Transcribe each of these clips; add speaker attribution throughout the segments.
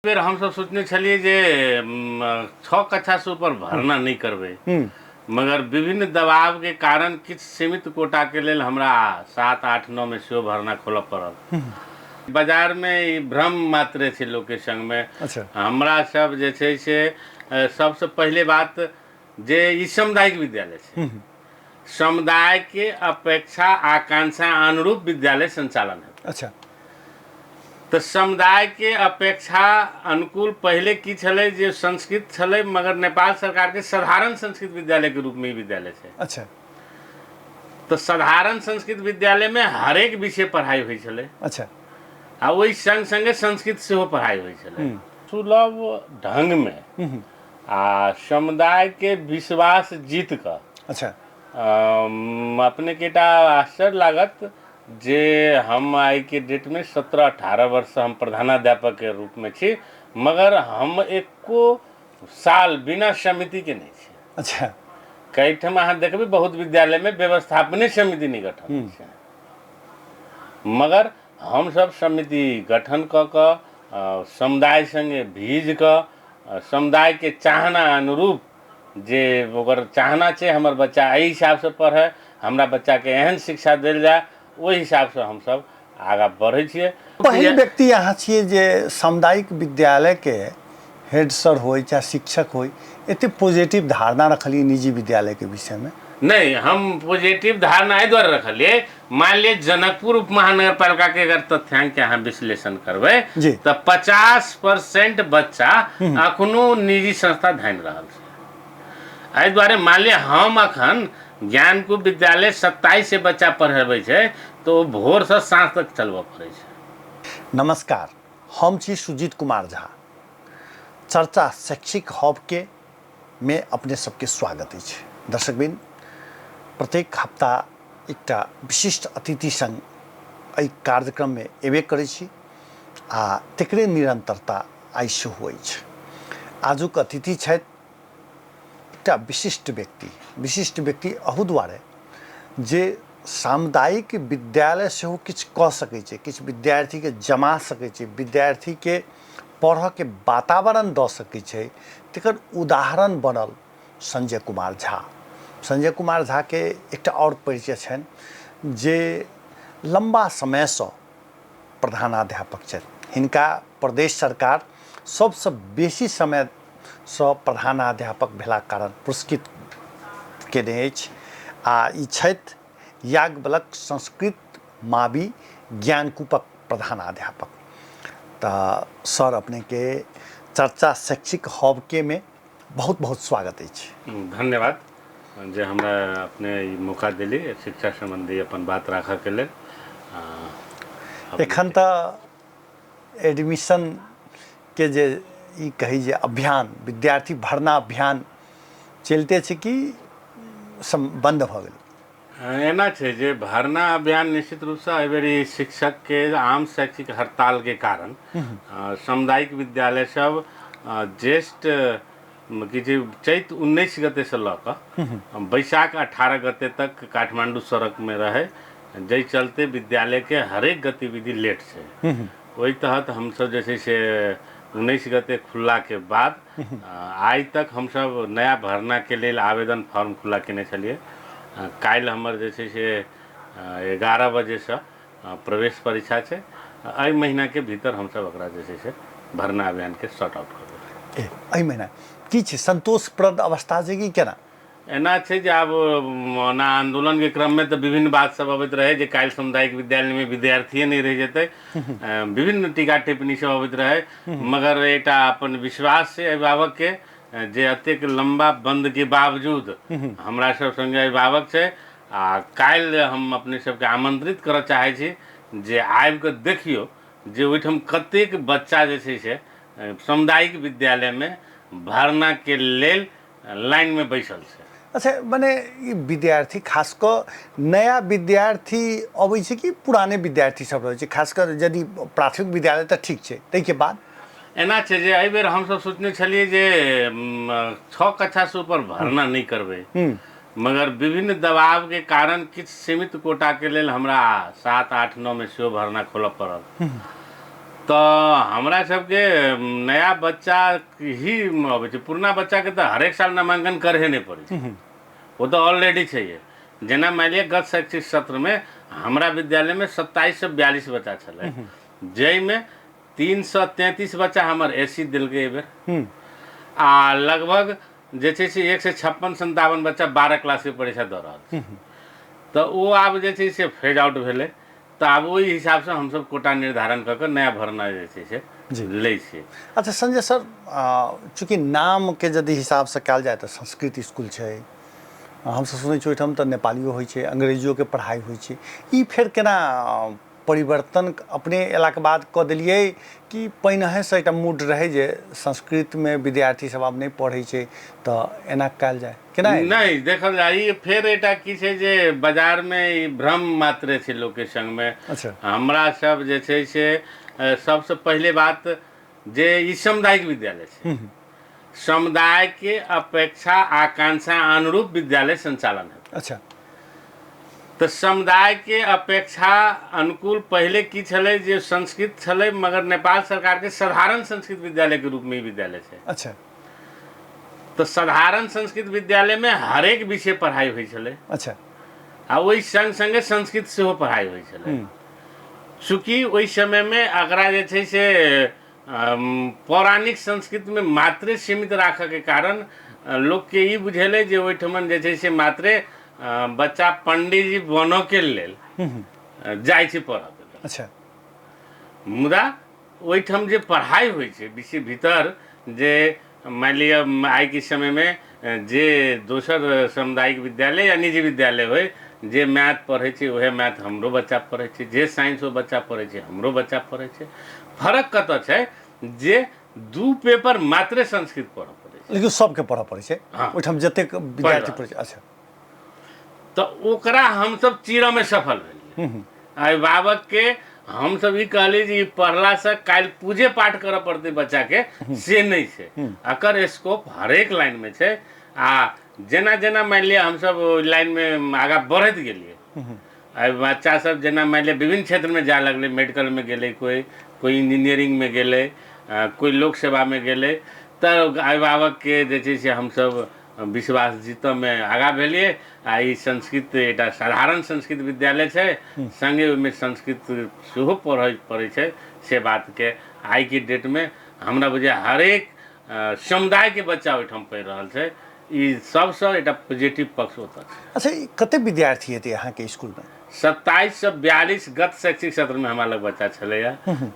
Speaker 1: बेर हमसब सोचने छलियै जे 6 कक्षासँ ऊपर भरना नहि करबै, मगर विभिन्न दबावके कारण किछु सीमित कोटाके लेल हमरा 7, 8, 9 मे सेहो भरना खोलऽ पड़ल। बाजारमे ई भ्रम मात्रे छै लोकके संगमे।
Speaker 2: अच्छा।
Speaker 1: हमरा सब जे छै से सबसँ पहिले बात जे ई सामुदायिक विद्यालय छै, समुदायके अपेक्षा आकांक्षा अनुरूप विद्यालय संचालन हेतै।
Speaker 2: अच्छा।
Speaker 1: तऽ समुदायके अपेक्षा अनुकूल पहिले की छलै जे संस्कृत छलै, मगर नेपाल सरकारके साधारण संस्कृत विद्यालयके रूपमे ई विद्यालय छै।
Speaker 2: अच्छा।
Speaker 1: तऽ साधारण संस्कृत विद्यालयमे हरेक विषय पढ़ाइ होइ छलै।
Speaker 2: अच्छा।
Speaker 1: आ ओहि संग संगे संस्कृत सेहो पढ़ाइ होइ छलै सुलभ ढंगमे आ समुदायके विश्वास जीत कऽ।
Speaker 2: अच्छा।
Speaker 1: अपनेके एकटा आश्चर्य लागत जे हम आइके डेटमे 17-18 वर्षसँ हम प्रधानाध्यापकके रूपमे छी, मगर हम एको साल बिना समितिके नहि छी।
Speaker 2: अच्छा।
Speaker 1: कई ठाम अहाँ देखबै बहुत विद्यालयमे व्यवस्थापने समिति नहि गठन होइ छै, मगर हमसब समिति गठन कऽ कऽ समुदाय सङ्गे भीज कऽ समुदायके चाहना अनुरूप जे ओकर चाहना छै हमर बच्चा एहि हिसाबसँ पढ़ै, हमरा बच्चाके एहन शिक्षा देल जाय, ओहि हिसाबसँ हमसब आगाँ बढ़ै छियै।
Speaker 2: पहिल व्यक्ति अहाँ छियै जे सामुदायिक विद्यालयके हेड सर होइ चाहे शिक्षक होइ, एते पॉजिटिव धारणा रखलियै निजी विद्यालयके विषयमे।
Speaker 1: नहि, हम पॉजिटिव धारणा एहि दुआरे रखलियै, मान लिअ जनकपुर उप महानगरपालिका के अगर तथ्यांक के अहाँ विश्लेषण करबै तऽ 50% बच्चा अखनो निजी संस्था धानि रहल छै। एहि दुआरे मान लिअ हम अखन ज्ञानकूप विद्यालय 27 से बच्चा पढ़ेबै छै तऽ ओ भोरसँ साँझ तक चलबऽ पड़ै छै।
Speaker 2: नमस्कार, हम छी सुजीत कुमार झा। चर्चा शैक्षिक हब के में अपने सबके स्वागत अछि। दर्शकबिन, प्रत्येक हफ्ता एकटा विशिष्ट अतिथि संग एहि कार्यक्रम में एबे करै छी आ तकरे निरंतरता आइ सेहो अछि। आजुक अतिथि छथि एकटा विशिष्ट व्यक्ति। विशिष्ट व्यक्ति अहू दुआरे जे सामुदायिक विद्यालय सेहो किछु कऽ सकै छै, किछु विद्यार्थीके जमा सकै छै, विद्यार्थीके पढ़ऽके वातावरण दऽ सकै छै, तकर उदाहरण बनल संजय कुमार झा। संजय कुमार झाके एकटा आओर परिचय छनि जे लम्बा समयसँ प्रधानाध्यापक छथि। हिनका प्रदेश सरकार सबसँ बेसी समयसँ प्रधानाध्यापक भेलाक कारण पुरस्कृत केने अछि आ ई छथि याज्ञवल्क्य संस्कृत मावि ज्ञानकूपक प्रधानाध्यापक। तऽ सर, अपनेके चर्चा शैक्षिक हबके में बहुत बहुत स्वागत अछि।
Speaker 1: धन्यवाद जे हमरा अपने ई मौका देली शिक्षा सम्बन्धी अपन बात राखऽके लेल।
Speaker 2: एखन तऽ एडमिशन के जे ई कही जे अभियान, विद्यार्थी भरना अभियान चलिते छै कि बंद भऽ गेलै?
Speaker 1: एना छै जे भरना अभियान निश्चित रूपसँ एहिबेर ई शिक्षकके आम शैक्षिक हड़तालके कारण सामुदायिक विद्यालय सब ज्येष्ठ की छै चैत 19 गतेसँ लऽ कऽ बैशाख 18 गते तक काठमाण्डू सड़कमे रहै, जाहि चलते विद्यालयके हरेक गतिविधि लेट छै। ओहि तहत हमसब जे छै से 19 गते खुललाके बाद आइ तक हमसब नया भरनाके लेल आवेदन फॉर्म खुला केने छलियै। काल्हि हमर जे छै से 11 बजेसँ प्रवेश परीक्षा छै। एहि महीनाके भीतर हमसब ओकरा जे छै से भरना अभियानके शॉर्ट आउट करबै।
Speaker 2: एहि महीना की छै संतोषप्रद अवस्था छै कि केना?
Speaker 1: एना छै जे आब ओना आंदोलनके क्रममे तऽ विभिन्न बात सब अबैत रहै जे काल्हि सामुदायिक विद्यालयमे विद्यार्थिए नहि रहि जेतै, विभिन्न टीका टिप्पणी सब अबैत रहै, मगर एकटा अपन विश्वास छै अभिभावकके जे एतेक लम्बा बन्दके बावजूद हमरा सब सङ्गे अभिभावक छै। आ काल्हि हम अपने सबके आमंत्रित करऽ चाहै छी जे आबिकऽ देखियौ जे ओहिठाम कतेक बच्चा जे छै से सामुदायिक विद्यालयमे भरनाके लेल लाइनमे बैसल छै।
Speaker 2: अच्छा, मने ई विद्यार्थी खास कऽ नया विद्यार्थी अबै छै कि पुराने विद्यार्थी सब रहै छै? खास कऽ यदि प्राथमिक विद्यालय तऽ ठीक छै, ताहिके बाद
Speaker 1: एना छै जे एहिबेर हमसब सोचने छलियै जे 6 कक्षासँ ऊपर भरना नहि करबै, मगर विभिन्न दबावके कारण किछु सीमित कोटाके लेल हमरा 7, 8, 9 मे सेहो भरना खोलऽ पड़ल। तऽ हमरा सबके नया बच्चा ही अबै छै, पुरना बच्चाके तऽ हरेक साल नामाङ्कन करहे नहि पड़ै छै, ओ तऽ ऑलरेडी छै। जेना मानि लिअ गत शैक्षिक सत्रमे हमरा विद्यालयमे 2742 बच्चा छलै, जाहिमे 333 बच्चा हमर एस सी देलकै एहिबेर, आ लगभग जे छै से 156-57 बच्चा 12 क्लासके परीक्षा दऽ रहल छै। तऽ ओ आब जे छै से फेज आउट भेलै, तऽ आब ओहि हिसाबसँ हमसब कोटा निर्धारण कऽ कऽ नया भरना जे छै से लै छियै।
Speaker 2: अच्छा संजय सर, चूँकि नामके यदि हिसाबसँ कयल जाय तऽ संस्कृत स्कूल छै, हमसब सुनै छियै ओहिठाम तऽ नेपालियो होइ छै, अंग्रेजियोके पढ़ाइ होइ छै, ई फेर केना परिवर्तन अपने अयलाके बाद कऽ देलियै कि पहिनहेसँ एकटा मूड रहै जे संस्कृतमे विद्यार्थी सब आब नहि पढ़ै छै तऽ एना कयल जाय, केना एलै?
Speaker 1: नहि देखल जाय, ई फेर एकटा की छै जे बाजारमे ई भ्रम मात्रे छै लोकके संगमे।
Speaker 2: अच्छा।
Speaker 1: हमरा सब जे छै से सबसँ पहिले बात जे ई सामुदायिक विद्यालय छै, समुदायके अपेक्षा आकांक्षा अनुरूप विद्यालय संचालन हेतै।
Speaker 2: अच्छा।
Speaker 1: तऽ समुदायके अपेक्षा अनुकूल पहिले की छलै जे संस्कृत छलै, मगर नेपाल सरकारके साधारण संस्कृत विद्यालयके रूपमे ई विद्यालय छै।
Speaker 2: अच्छा।
Speaker 1: तऽ साधारण संस्कृत विद्यालयमे हरेक विषय पढ़ाइ होइ छलै।
Speaker 2: अच्छा।
Speaker 1: आ ओहि संग संगे संस्कृत सेहो पढ़ाइ होइ छलै। चूँकि ओहि समयमे एकरा जे छै से पौराणिक संस्कृतमे मात्रे सीमित राखऽके कारण लोकके ई बुझेलै जे ओहिठमन जे छै से मात्रे बच्चा पंडीजी बनऽके लेल जाइ छै पढ़ऽके लेल।
Speaker 2: अच्छा।
Speaker 1: मुदा ओहिठाम जे पढ़ाइ होइ छै विषय भीतर, जे मानि लिअ आइके समयमे जे दोसर सामुदायिक विद्यालय या निजी विद्यालय होइ, जे मैथ पढ़ै छै उएह मैथ हमरो बच्चा पढ़ै छै, जे साइंस ओ बच्चा पढ़ै छै हमरो बच्चा पढ़ै छै। फरक कतऽ छै जे 2 पेपर मात्रे संस्कृत पढ़ऽ पड़ै छै,
Speaker 2: लेकिन सबके पढ़ऽ पड़ै छै।
Speaker 1: हँ।
Speaker 2: ओहिठाम जतेक विद्यार्थी पढ़ै छै। अच्छा।
Speaker 1: तऽ ओकरा हमसब चीरऽमे सफल भेलियै। अभिभावकके हमसब ई कहलियै जे ई पढ़लासँ काल्हि पूजे पाठ करऽ पड़तै बच्चाके, से नहि छै। एकर स्कोप हरेक लाइनमे छै। आ जेना जेना मानि लिअ हमसब ओहि लाइनमे आगाँ बढ़ैत गेलियै, आइ बच्चा सब जेना मानि लिअ विभिन्न क्षेत्रमे जाय लगलै, मेडिकलमे गेलै, कोइ कोइ इंजीनियरिंगमे गेलै, कोइ लोक सेवामे गेलै, तऽ अभिभावकके जे छै से हमसब विश्वास जीतऽमे आगाँ भेलियै। आ ई संस्कृत एकटा साधारण संस्कृत विद्यालय छै, सङ्गे ओहिमे संस्कृत सेहो पढ़ै पड़ै छै, से बातके आइके डेटमे हमरा बुझाइए हरेक समुदायके बच्चा ओहिठाम पढ़ि रहल छै। ई सबसँ एकटा पॉजिटिव पक्ष ओतऽ छै।
Speaker 2: अच्छा, ई कते विद्यार्थी हेतै अहाँके स्कूलमे?
Speaker 1: 2742 गत शैक्षिक सत्रमे हमरा लग बच्चा छलैए,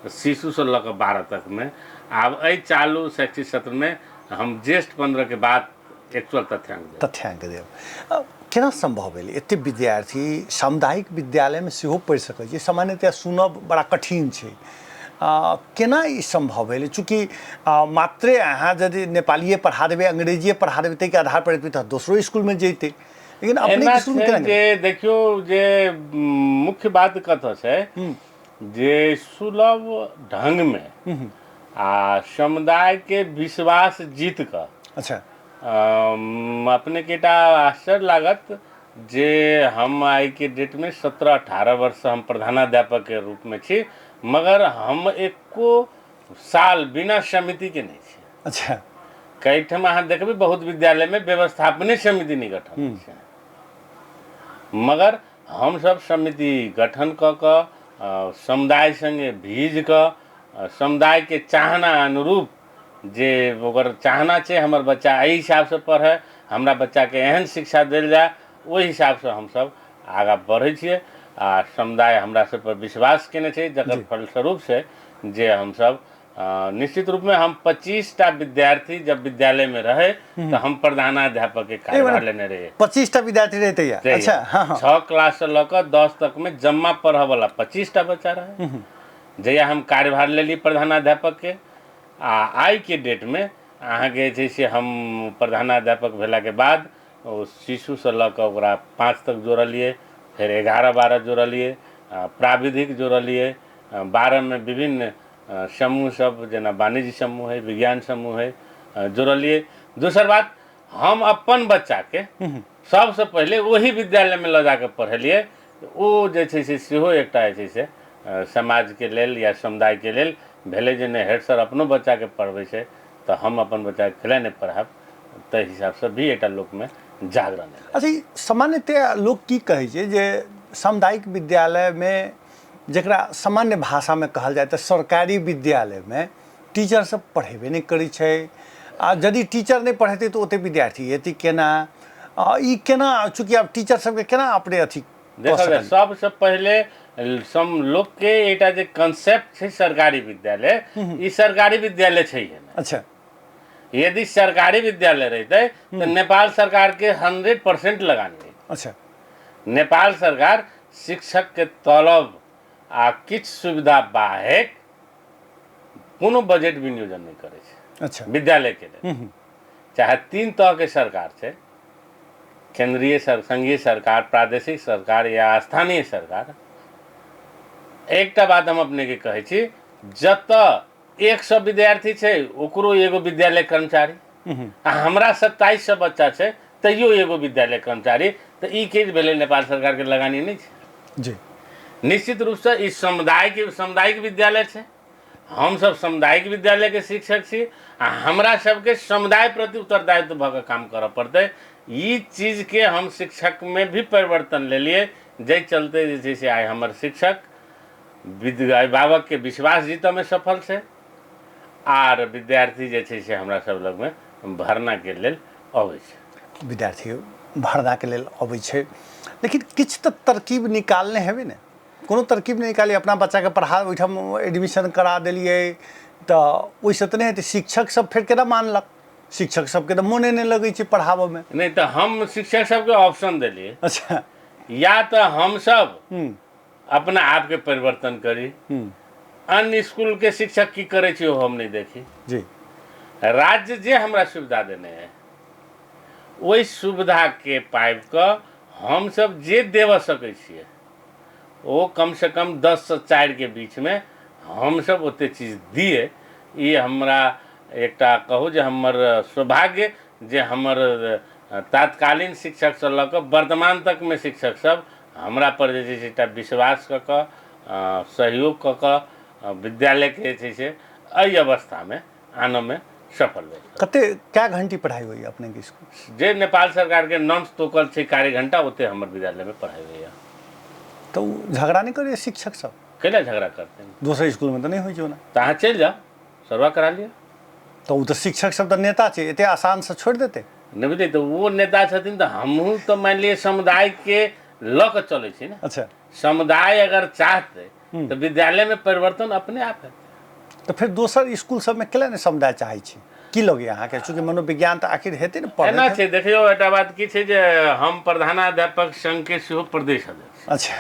Speaker 1: शिशुसँ लऽ कऽ 12 तकमे। आब एहि चालू शैक्षिक सत्रमे हम ज्येष्ठ 15 के बाद एक्चुअल तथ्यांक देब।
Speaker 2: तथ्यांक देब। केना सम्भव भेलै एते विद्यार्थी सामुदायिक विद्यालयमे सेहो पढ़ि सकै छै? सामान्यतया सुनब बड़ा कठिन छै, केना ई सम्भव भेलै? चूँकि मात्रे अहाँ यदि नेपालिए पढ़ा देबै, अंग्रेजिए पढ़ा देबै, ताहिके आधार पर तऽ दोसरो स्कूलमे जैतै, लेकिन अपने
Speaker 1: एना
Speaker 2: स्कूलमे
Speaker 1: छै
Speaker 2: केना गेलै?
Speaker 1: जे देखियौ जे मुख्य बात कतऽ छै जे सुलभ ढंगमे आ समुदायके विश्वास जीत कऽ।
Speaker 2: अच्छा।
Speaker 1: अपनेके एकटा आश्चर्य लागत जे हम आइके डेटमे 17-18 वर्षसँ हम प्रधानाध्यापकके रूपमे छी, मगर हम एको साल बिना समितिके नहि छी।
Speaker 2: अच्छा।
Speaker 1: कई ठाम अहाँ देखबै बहुत विद्यालयमे व्यवस्थापने समिति नहि गठन होइ छै, मगर हमसब समिति गठन कऽ कऽ समुदाय सङ्गे भीज कऽ समुदायके चाहना अनुरूप जे ओकर चाहना छै हमर बच्चा एहि हिसाबसँ पढ़ै, हमरा बच्चाके एहन शिक्षा देल जाय, ओहि हिसाबसँ हमसब आगाँ बढ़ै छियै। आ समुदाय हमरा सब पर विश्वास केने छै, जकर फलस्वरूप से जे हमसब निश्चित रूपमे हम 25टा विद्यार्थी जब विद्यालयमे रहै तऽ हम प्रधानाध्यापकके कार्यभार लेने रहियै।
Speaker 2: 25टा विद्यार्थी रहै तहिया? अच्छा, हँ, हँ।
Speaker 1: 6 क्लाससँ लऽ कऽ 10 तकमे जम्मा पढ़ऽवला 25टा बच्चा रहै जहिया हम कार्यभार लेलियै प्रधानाध्यापकके। आ आइके डेटमे अहाँके जे छै से हम प्रधानाध्यापक भेलाके बाद ओ शिशुसँ लऽ कऽ ओकरा 5 तक जोड़लियै, फेर 11-12 जोड़लियै, प्राविधिक जोड़लियै, 12मे विभिन्न समूह सब जेना वाणिज्य समूह है, विज्ञान समूह है, जोड़लियै। दोसर बात, हम अपन बच्चाके सबसँ पहिले ओही विद्यालयमे लऽ जाकऽ पढ़ेलियै। ओ जे छै से सेहो एकटा जे छै से समाजके लेल या समुदायके लेल भेलै जे नहि, हेड सर अपनो बच्चाके पढ़बै छै तऽ हम अपन बच्चाके कैला नहि पढ़ायब, ताहि हिसाबसँ भी एकटा लोकमे जागरण एलै।
Speaker 2: अच्छा, ई सामान्यतया लोक की कहै छै जे सामुदायिक विद्यालयमे, जकरा सामान्य भाषामे कहल जाय तऽ सरकारी विद्यालयमे टीचर सब पढ़ेबे नहि करै छै, आ यदि टीचर नहि पढ़ेतै तऽ ओते विद्यार्थी एतै केना? आ ई केना, चूँकि आब टीचर सबके केना अपने अथी कऽ
Speaker 1: देखल
Speaker 2: सकलियै?
Speaker 1: सबसँ पहिले लोकके एकटा जे कंसेप्ट छै सरकारी विद्यालय, ई सरकारी विद्यालय छै नहि। यदि सरकारी विद्यालय रहितै तऽ नेपाल सरकारके 100% लगानी रहितै। नेपाल सरकार शिक्षकके तलब आ किछु सुविधा बाहेक कोनो बजट विनियोजन नहि करै छै। विद्यालयके लेल। चाहे 3 तरहके सरकार छै, केंद्रीय संघीय सरकार, प्रादेशिक सरकार या स्थानीय सरकार। एकटा बात हम अपनेके कहै छी, जतऽ 100 विद्यार्थी छै ओकरो एगो विद्यालय कर्मचारी, आ हमरा 2700 बच्चा छै तैयो एगो विद्यालय कर्मचारी, तऽ ई चीज भेलै नेपाल सरकारके लगानी नहि छै। निश्चित रूपसँ ई सामुदायिक विद्यालय छै, हमसब सामुदायिक विद्यालयके शिक्षक छी आ हमरा सबके समुदाय प्रति उत्तरदायित्व भऽ कऽ काम करऽ पड़तै। ई चीजके हम शिक्षकमे भी परिवर्तन लेलियै, जाहि चलते जे छै से आइ हमर शिक्षक अभिभावकके विश्वास जीतऽमे सफल छै आर विद्यार्थी जे छै से हमरा सब लगमे भरनाके लेल अबै छै।
Speaker 2: विद्यार्थी भरनाके लेल अबै छै, लेकिन किछु तऽ तरकीब निकालने हेबै ने? कोनो तरकीब नहि निकाली, अपना बच्चाके पढ़ा ओहिठाम एडमिशन करा देलियै तऽ ओहिसँ तऽ नहि हेतै। शिक्षक सब फेर केना मानलक? शिक्षक सबके तऽ मोने नहि लगै छै पढ़ाबऽमे।
Speaker 1: नहि तऽ हम शिक्षक सबके ऑप्शन देलियै। या तऽ हमसब अपना आपके परिवर्तन करी, अन्य स्कूल के शिक्षक की करै छै ओ हम नहि देखी। राज्य जे हमरा सुविधा देने है ओहि सुविधाके पाबि कऽ हमसब जे देबऽ सकै छियै ओ कमसँ कम 10 से 4 के बीचमे हमसब ओते चीज दिए। ई हमरा एकटा कहू जे हमर सौभाग्य जे हमर तात्कालीन शिक्षकसँ लऽ कऽ वर्तमान तकमे शिक्षक सब हमरा पर जे छै से एकटा विश्वास कऽ कऽ सहयोग कऽ कऽ विद्यालयके जे छै से एहि अवस्थामे आनऽमे सफल भेल।
Speaker 2: कते कए घंटी पढ़ाइ होइए अपनेके स्कूल?
Speaker 1: जे नेपाल सरकारके नॉर्म्स तोकल छै कार्य घंटा, ओते हमर विद्यालयमे पढ़ाइ होइए।
Speaker 2: तऽ ओ झगड़ा नहि करैए शिक्षक सब?
Speaker 1: कैला झगड़ा करतै?
Speaker 2: दोसर स्कूलमे तऽ नहि होइ छै ओना।
Speaker 1: तऽ अहाँ चलि जाउ, सर्वा करा लिअ।
Speaker 2: तऽ ओ तऽ शिक्षक सब तऽ नेता छै, एते आसानसँ छोड़ि देतै?
Speaker 1: नहि बुझलियै, तऽ ओ नेता छथिन तऽ हमहूँ तऽ मानि लिअ समुदायके लऽ कऽ चलै छी ने। समुदाय अगर चाहतै तऽ विद्यालयमे परिवर्तन अपने आप हेतै।
Speaker 2: तऽ फेर दोसर स्कूल सबमे केला नहि समुदाय चाहै छै? की लगैए अहाँके? चूँकि मनोविज्ञान तऽ आखिर हेतै ने पढ़ै।
Speaker 1: एना छै, देखियौ एकटा बात की छै जे हम प्रधानाध्यापक संघके सेहो प्रदेश अध्यक्ष।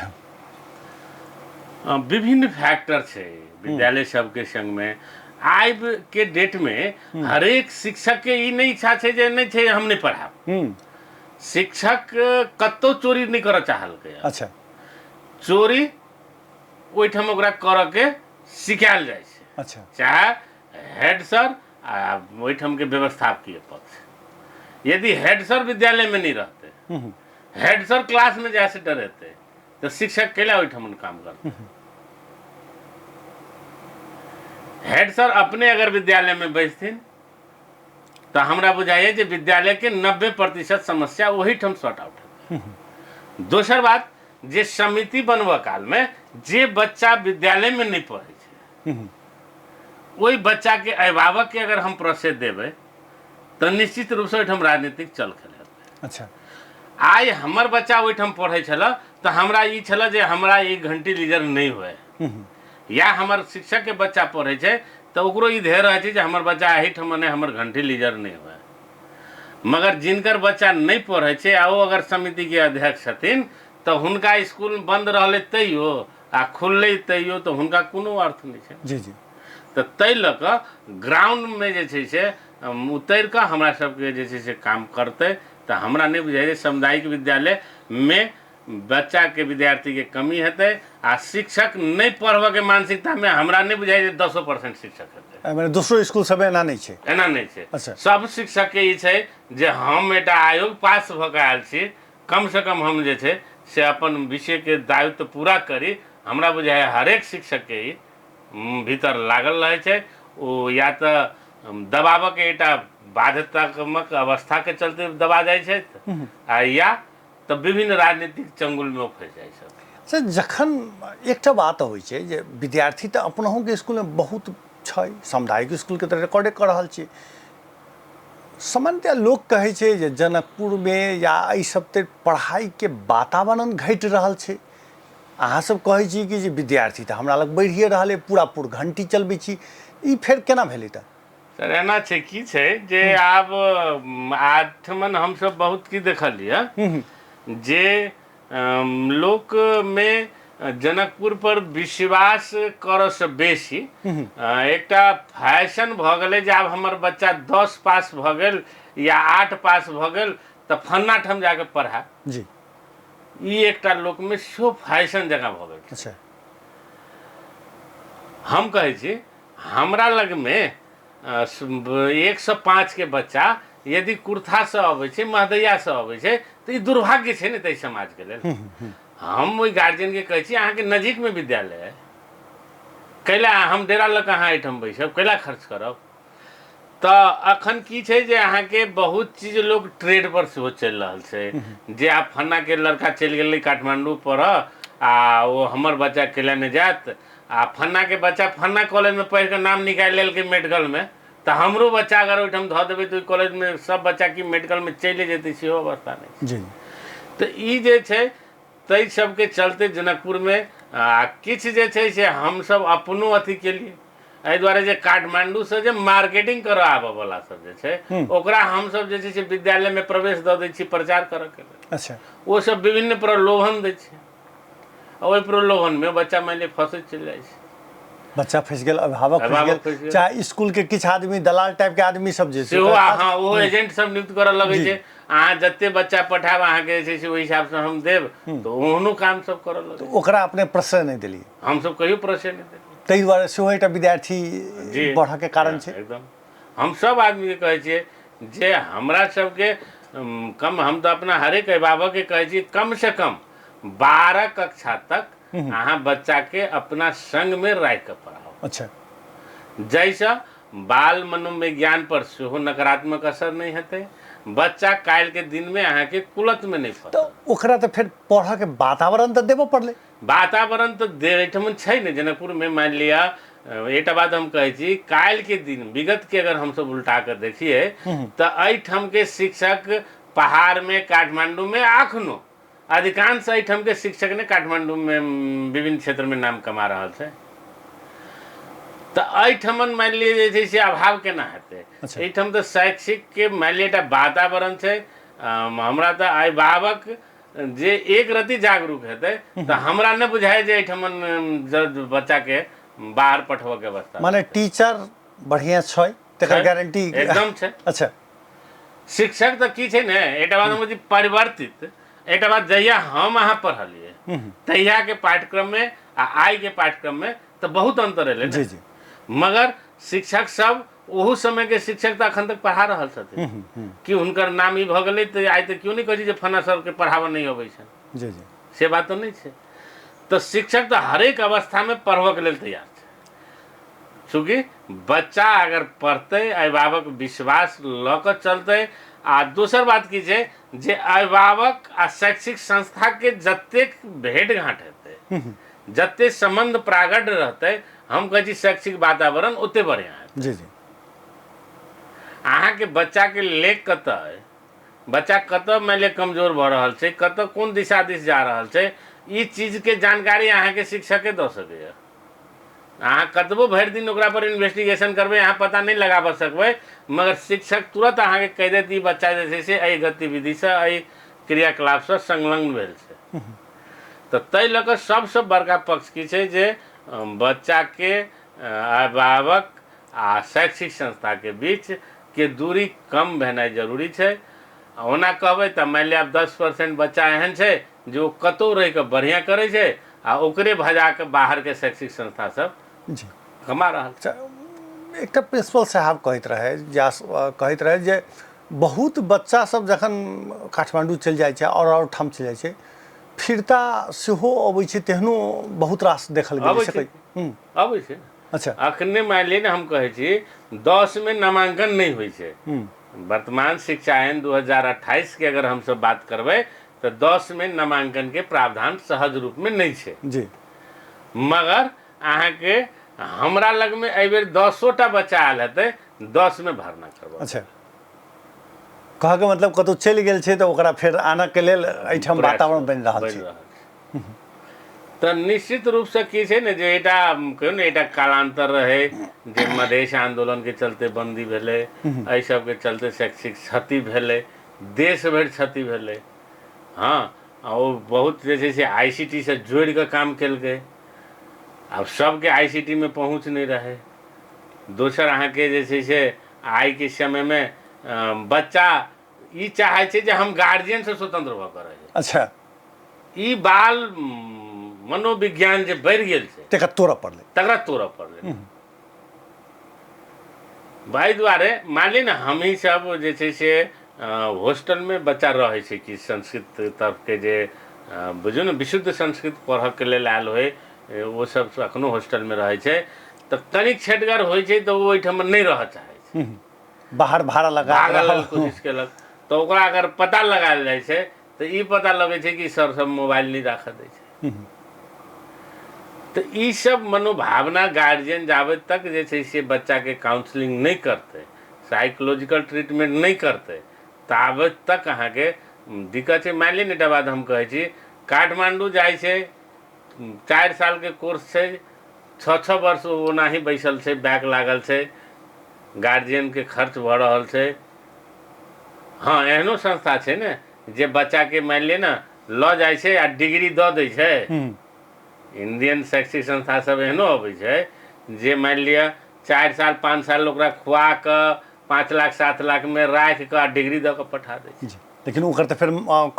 Speaker 1: विभिन्न फैक्टर छै विद्यालय सबके संगमे। आइ के डेटमे हरेक शिक्षकके ई नहि इच्छा छै जे नहि छै हम नहि पढ़ायब। शिक्षक कतहु चोरी नहि करऽ चाहलकै। चोरी ओहिठाम ओकरा करऽके सिखायल जाइ छै। चाहे हेड सर आ ओहिठामके व्यवस्थापकीय पक्ष। यदि हेड सर विद्यालयमे नहि रहतै, हेड सर क्लासमे जाय से डरेतै, तऽ शिक्षक कैला ओहिठाम काम करतै? हेड सर अपने अगर विद्यालयमे बैसथिन तऽ हमरा बुझाइए जे विद्यालयके 90% समस्या ओहिठाम सॉर्ट आउट हेतै। दोसर बात जे समिति बनबऽ कालमे जे बच्चा विद्यालयमे नहि पढ़ै छै ओहि बच्चाके अभिभावकके अगर हम प्रश्रय देबै तऽ निश्चित रूपसँ ओहिठाम राजनीतिक चल खेल हेतै। आइ हमर बच्चा ओहिठाम पढ़ै छलए तऽ हमरा ई छलए जे हमरा 1 घंटी लीजर नहि हुए, या हमर शिक्षकके बच्चा पढ़ै छै तऽ ओकरो ई ध्येय रहै छै जे हमर बच्चा एहिठाम नहि, हमर घंटी लीजर नहि हुए। मगर जिनकर बच्चा नहि पढ़ै छै आ ओ अगर समितिके अध्यक्ष छथिन तऽ हुनका स्कूल बन्द रहलै तैयो आ खुललै तैयो तऽ हुनका कोनो अर्थ नहि छै। तऽ ताहि लऽ कऽ ग्राउंडमे जे छै से उतरि कऽ हमरा सबके जे छै से काम करतै। तऽ हमरा नहि बुझाइ जे सामुदायिक विद्यालयमे बच्चाके विद्यार्थीके कमी हेतै आ शिक्षक नहि पढ़बऽके मानसिकतामे हमरा नहि बुझाइ जे 10% शिक्षक हेतै।
Speaker 2: मने दोसरो स्कूल सब एना नहि छै?
Speaker 1: एना नहि छै। सब शिक्षकके ई छै जे हम एकटा आयोग पास भऽ कऽ आयल छी, कमसँ कम हम जे छै से अपन विषयके दायित्व पूरा करी। हमरा बुझाइए हरेक शिक्षकके ई भीतर लागल रहै छै। ओ या तऽ दबाबऽके एकटा बाध्यतात्मक अवस्थाके चलते दबा जाइ छथि आ या तऽ विभिन्न राजनीतिक चंगुलमे ओ फँसि जाइ छथि।
Speaker 2: से जखन एकटा बात होइ छै जे विद्यार्थी तऽ अपनहुके इसकुलमे बहुत छै, सामुदायिक इसकुलके तऽ रिकॉर्डे कऽ रहल छी। सामान्यतया लोक कहै छै जे जनकपुरमे या एहि सब तऽ पढ़ाइके वातावरण घटि रहल छै। अहाँ सब कहै छी कि जे विद्यार्थी तऽ हमरा लग बढ़िए रहल अइ, पूरा पूर घंटी चलबै छी, ई फेर केना भेलै तऽ?
Speaker 1: सर एना छै की छै जे आब आठमन हमसब बहुत की देखलियै जे लोकमे जनकपुर पर विश्वास करऽसँ बेसी एकटा फैशन भऽ गेलै जे आब हमर बच्चा 10 पास भऽ गेल या 8 पास भऽ गेल तऽ फन्ना ठाम जाकऽ पढ़ायब। ई एकटा लोकमे सेहो फैशन जकाँ भऽ गेल छै। हम कहै छी हमरा लगमे 105 के बच्चा यदि कुर्थासँ अबै छै, महदैयासँ अबै छै, तऽ ई दुर्भाग्य छै ने ताहि समाजके लेल। हम ओहि गार्जियनके कहै छी अहाँके नजीकमे विद्यालय अइ, कैला हम डेरा लऽ कऽ अहाँ एहिठाम बैसब, कैला खर्च करब? तऽ अखन की छै जे अहाँके बहुत चीज लोक ट्रेड पर सेहो चलि रहल छै जे आब फन्नाके लड़का चलि गेलै काठमाण्डू पढ़ऽ आ ओ हमर बच्चा कैला नहि जायत, आ फन्नाके बच्चा फन्ना कॉलेजमे पढ़ि कऽ नाम निकालि लेलकै मेडिकलमे, तऽ हमरो बच्चा अगर ओहिठाम धऽ देबै तऽ ओहि कॉलेजमे सब बच्चा की मेडिकलमे चलि जेतै, सेहो अवस्था नहि छै। तऽ ई जे छै ताहि सबके चलते जनकपुरमे आ किछु जे छै से हमसब अपनो अथी केलियै एहि दुआरे जे काठमाण्डूसँ जे मार्केटिंग करऽ आबऽवला सब जे छै ओकरा हमसब जे छै से विद्यालयमे प्रवेश दऽ दै छी प्रचार करऽके लेल। ओ सब विभिन्न प्रलोभन दै छै आ ओहि प्रलोभनमे बच्चा मानि लिअ फँसैत चलि जाइ छै।
Speaker 2: बच्चा फँसि गेल, अभिभावक फँसि गेल, चाहे स्कूल के किछु आदमी दलाल टाइप के आदमी सब जे
Speaker 1: सेहो, हँ, ओहो एजेंट सब नियुक्त करऽ लगै छै, अहाँ जते बच्चा पठायब अहाँके जे छै से ओहि हिसाबसँ हम देब, तऽ ओहनो काम सब करऽ लगै।
Speaker 2: ओकरा अपने प्रश्रय नहि देलियै?
Speaker 1: हमसब कहियो प्रश्रय नहि देलियै।
Speaker 2: ताहि दुआरे सेहो एकटा विद्यार्थी बढ़ऽके कारण छै।
Speaker 1: एकदम हम सब आदमीके कहै छियै जे हमरा सबके कम, हम तऽ अपना हरेक अभिभावकके कहै छियै कम से कम 12 कक्षा तक अहाँ बच्चाके अपना संगमे राखि कऽ पढ़ाउ। जाहिसँ बाल मनोविज्ञान पर सेहो नकारात्मक असर नहि हेतै, बच्चा काल्हिके दिनमे अहाँके कुलतमे नहि फँसत।
Speaker 2: तऽ ओकरा तऽ फेर पढ़ऽके वातावरण तऽ देबऽ पड़लै।
Speaker 1: वातावरण तऽ दे एहिठाम छै ने जनकपुरमे। मानि लिअ एकटा बात हम कहै छी, काल्हिके दिन विगतके अगर हमसब उल्टा कऽ देखियै तऽ एहिठामके शिक्षक पहाड़मे काठमाण्डूमे अखनो अधिकांश एहिठामके शिक्षक ने काठमाण्डूमे विभिन्न क्षेत्रमे नाम कमा रहल छै, तऽ एहिठमन मानि लिअ जे छै से अभाव केना हेतै? एहिठाम तऽ शैक्षिकके मानि लिअ एकटा वातावरण छै। हमरा तऽ अभिभावक जे एक रति जागरूक हेतै तऽ हमरा नहि बुझाइ जे एहिठमन बच्चाके बाहर पठबऽके अवस्था।
Speaker 2: माने टीचर बढ़िआँ छै तकर गारंटी
Speaker 1: एकदम छै। शिक्षक तऽ की छै ने, एकटा बात हम परिवर्तित, एकटा बात जहिया हम अहाँ पढ़लियै तहियाके पाठ्यक्रममे आ आइके पाठ्यक्रममे तऽ बहुत अन्तर एलै ने। मगर शिक्षक सब ओहू समयके शिक्षक तऽ अखन तक पढ़ा रहल छथिन कि हुनकर नाम ई भऽ गेलै तऽ आइ तऽ केओ नहि कहै छै जे फन्ना सरके पढ़ाबऽ नहि अबै छनि। से बात तऽ नहि छै। तऽ शिक्षक तऽ हरेक अवस्थामे पढ़बऽके लेल तैयार छै। चूँकि बच्चा अगर पढ़तै, अभिभावक विश्वास लऽ कऽ चलतै। आ दोसर बात की छै जे अभिभावक आ शैक्षिक संस्थाके जतेक भेँट घाँट हेतै, जते सम्बन्ध प्रागढ़ रहतै, हम कहै छी शैक्षिक वातावरण ओते बढ़िआँ हेतै। अहाँके बच्चाके लेख कतऽ अइ, बच्चा कतऽ मानि लिअ कमजोर भऽ रहल छै, कतऽ कोन दिशा दिस जा रहल छै, ई चीजके जानकारी अहाँके शिक्षके दऽ सकैए। अहाँ कतबो भरि दिन ओकरा पर इन्वेस्टिगेशन करबै अहाँ पता नहि लगाबऽ सकबै, मगर शिक्षक तुरंत अहाँके कहि देत ई बच्चा जे छै से एहि गतिविधिसँ एहि क्रियाकलापसँ संलग्न भेल छै। तऽ ताहि लऽ कऽ सबसँ बड़का पक्ष की छै जे बच्चाके अभिभावक आ शैक्षिक संस्थाके बीच के दूरी कम भेनाइ जरूरी छै। ओना कहबै तऽ मानि लिअ आब 10% बच्चा एहन छै जे ओ कतहु रहि कऽ बढ़िआँ करै छै आ ओकरे भजा कऽ बाहरके शैक्षिक संस्था सब कमा रहल छै।
Speaker 2: एकटा प्रिंसिपल साहब कहैत रहै जा कहैत रहै जे बहुत बच्चा सब जखन काठमाण्डू चलि जाइ छै आओर ठाम चलि जाइ छै, फिरता सेहो अबै छै, तेहनो बहुत रास देखल गेल।
Speaker 1: अबै छै। अबै छै।
Speaker 2: अच्छा।
Speaker 1: अखने मानि लिअ ने, हम कहै छी 10 मे नामांकन नहि होइ छै। वर्तमान शिक्षा ऐन 2028 के अगर हमसब बात करबै तऽ 10 मे नामांकन के प्रावधान सहज रूप मे नहि छै।
Speaker 2: जी।
Speaker 1: मगर अहाँके हमरा लगमे एहिबेर 10टा बच्चा आयल हेतै, 10 मे भरना करबै।
Speaker 2: अच्छा, कहऽके मतलब कतहु चलि गेल छै तऽ ओकरा फेर आनऽके लेल एहिठाम वातावरण बनि रहल छै।
Speaker 1: तऽ निश्चित रूपसँ की छै ने जे एकटा कहियौ ने एकटा कालान्तर रहै जे मधेश आन्दोलनके चलते बन्दी भेलै, एहि सबके चलते शैक्षिक क्षति भेलै, देश भरि क्षति भेलै। हँ, आ ओ बहुत जे छै से आई सी टी सँ जोड़ि कऽ काम केलकै। आब सबके आई सी टी मे पहुँच नहि रहै। दोसर अहाँके जे छै से आइके समयमे बच्चा ई चाहै छै जे हम गार्जियनसँ स्वतंत्र भऽ कऽ रही।
Speaker 2: अच्छा।
Speaker 1: ई बाल मनोविज्ञान जे बढ़ि गेल छै
Speaker 2: तकरा तोड़ऽ पड़लै।
Speaker 1: तकरा तोड़ऽ पड़लै। एहि दुआरे मानि ने हमही सब जे छै से हॉस्टलमे बच्चा रहै छै कि संस्कृत तरफके जे बुझू ने विशुद्ध संस्कृत पढ़ऽके लेल आयल होइ, ओ सब एखनो हॉस्टलमे रहै छै। तऽ कनिक छेटगर होइ छै तऽ ओ ओहिठाम नहि रहऽ चाहै छै,
Speaker 2: बाहर भाड़ा लगा
Speaker 1: भागल कोशिश केलक। तऽ ओकरा अगर पता लगायल जाइ छै तऽ ई पता लगै छै कि सर सब मोबाइल नहि राखऽ दै छै। तऽ ई सब मनोभावना गार्जियन जाबे तक जे छै से बच्चाके काउंसलिंग नहि करतै, साइकोलॉजिकल ट्रीटमेंट नहि करतै, ताबे तक अहाँके दिक्कत छै। मानि लिअ ने एकटा बात हम कहै छी, काठमाण्डू जाइ छै, 4 सालके कोर्स छै, 6-6 वर्ष ओ ओनाही बैसल छै, बैक लागल छै, गार्जियनके खर्च भऽ रहल छै। हँ, एहनो संस्था छै ने जे बच्चाके मानि लिअ ने लऽ जाइ छै आ डिग्री दऽ दै छै। इंडियन शैक्षिक संस्था सब एहनो अबै छै जे मानि लिअ 4 साल 5 साल ओकरा खुआ कऽ 5 लाख 7 लाखमे राखि कऽ आ डिग्री दऽ कऽ पठा दै छै।
Speaker 2: लेकिन ओकर तऽ फेर